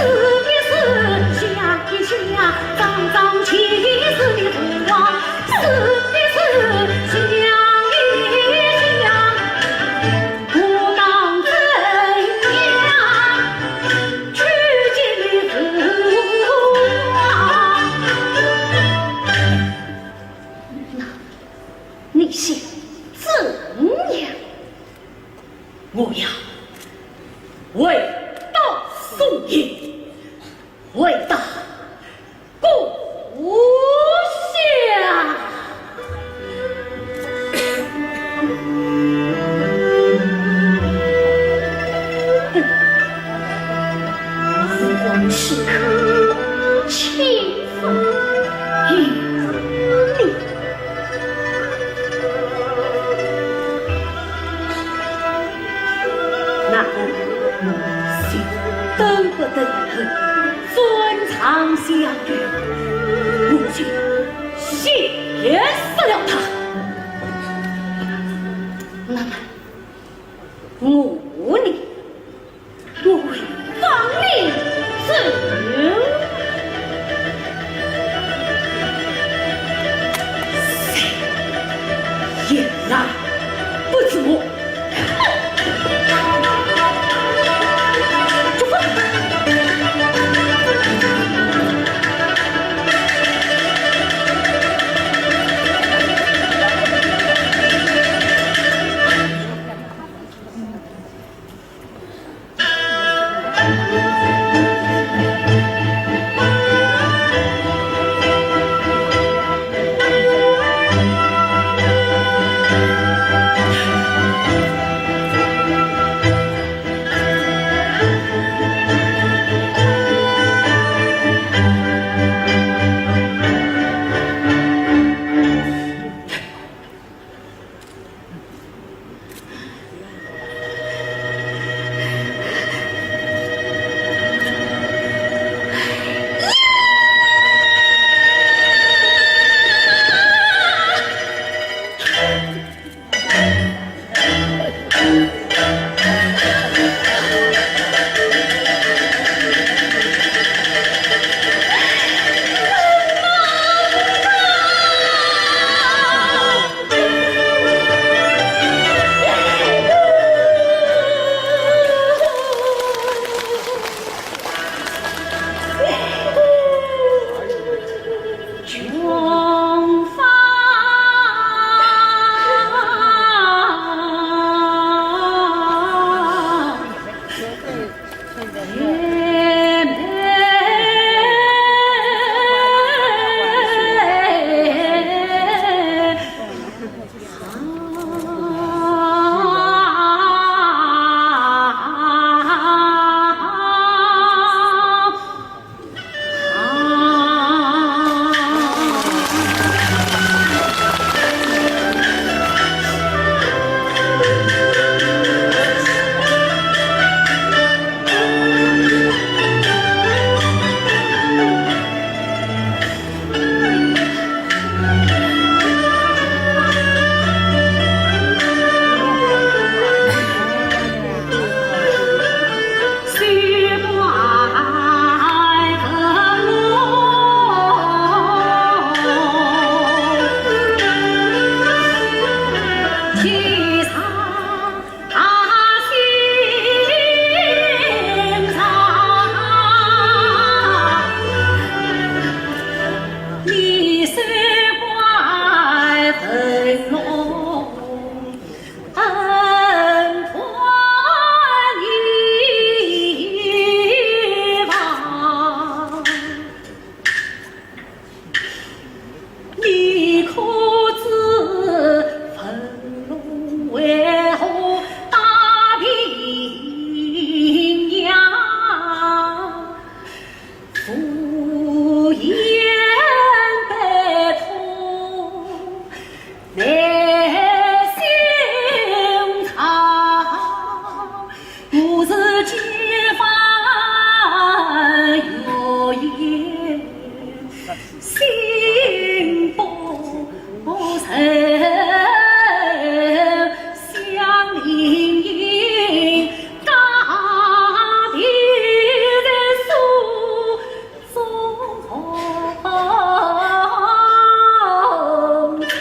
心不忍，相依依，告别人诉衷肠。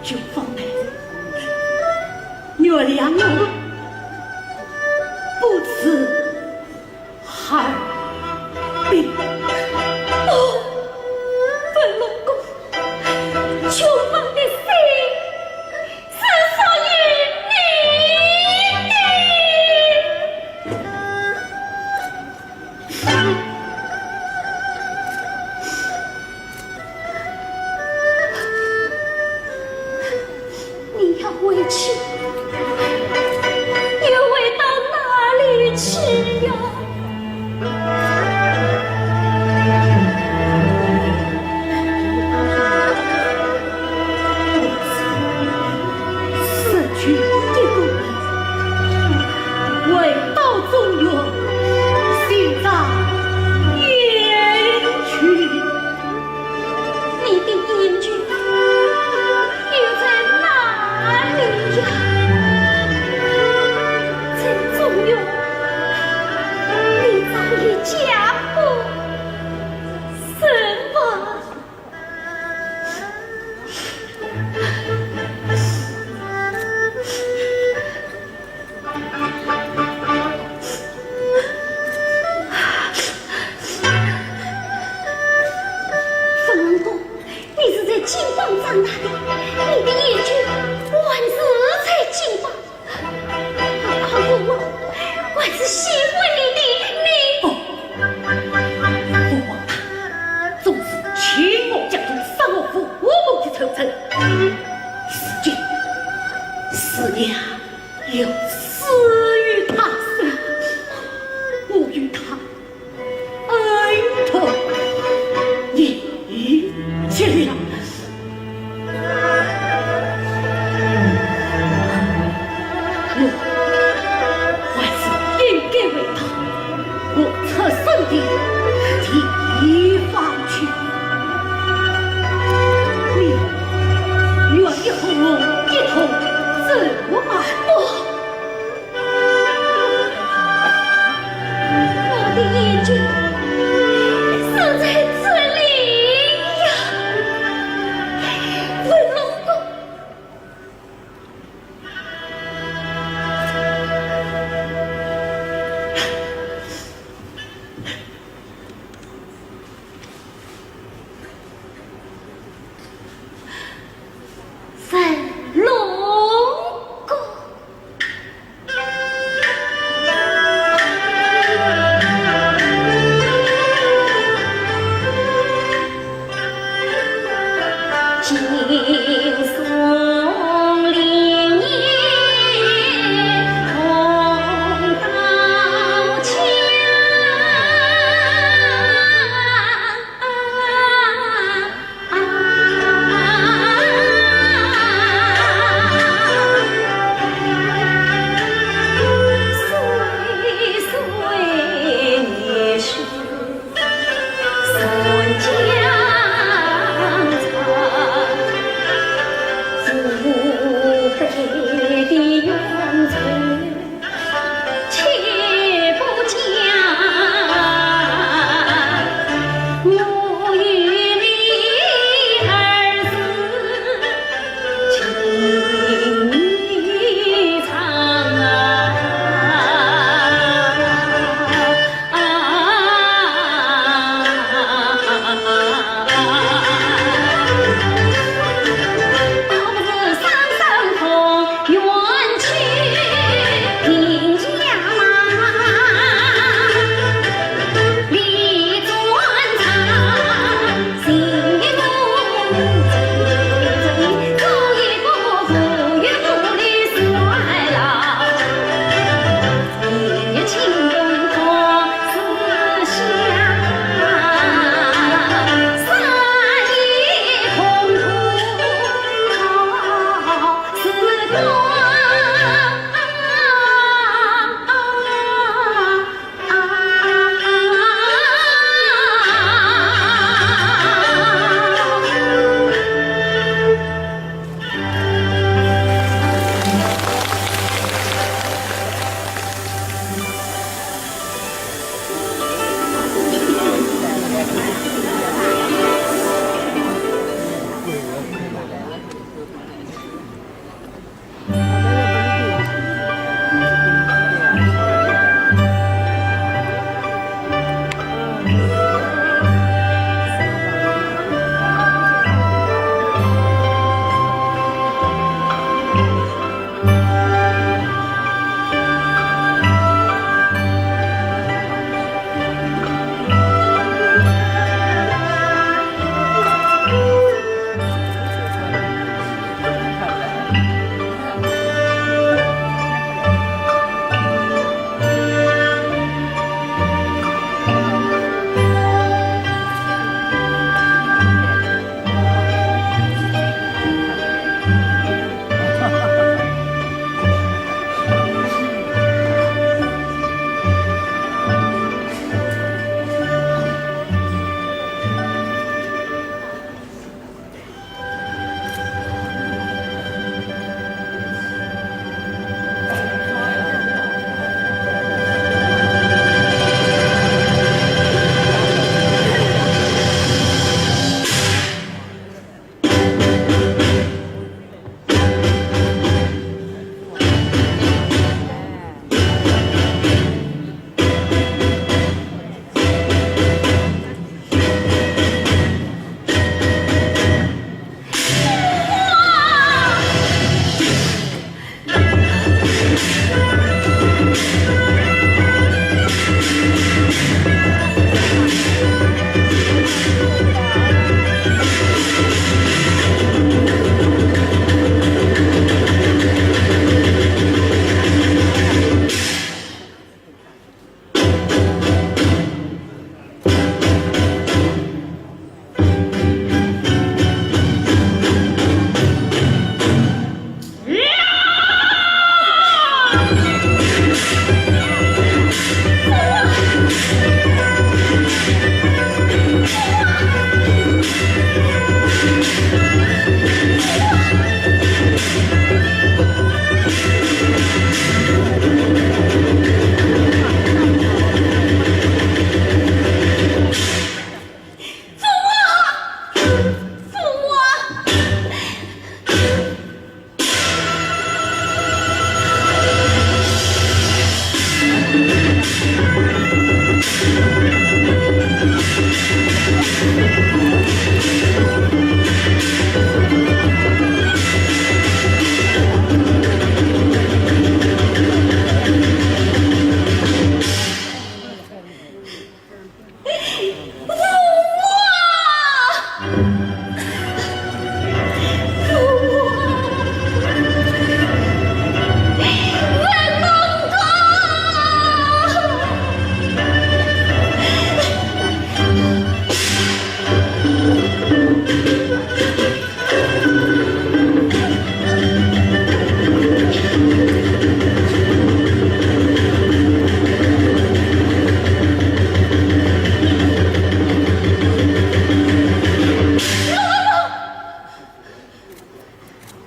九凤妹，原谅我不知 好病。哦，文龙公，九凤的心是属于你的。你要回去，又回到哪里去呀？失去的故人，回到中原，寻找燕君。 你的燕君又在哪里呀？你的眼睛还是在金榜，何况我还是喜欢你的命。不，父王他总是欺我家中，杀我父母的仇人。如今，思念 要死于他手，我与他恩痛一起了。我还是应该为他 我出生的地方去。你与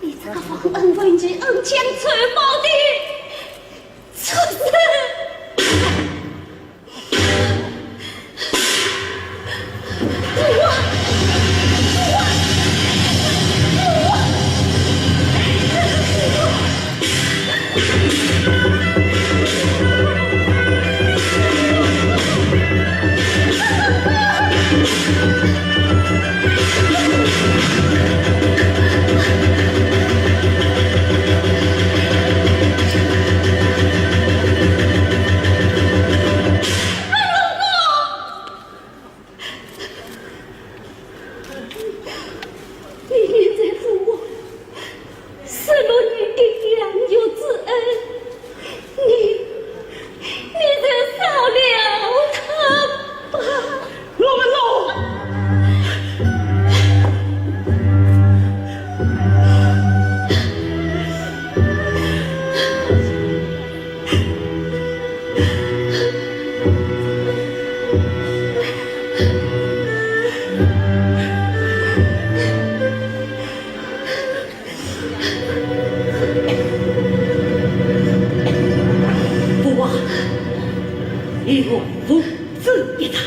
你这个忘恩负义、恩将仇报的畜生！ 你念在父王十六年的养育之恩，你，你就饶了他吧。罗文龙！ 父王，你我父子一场。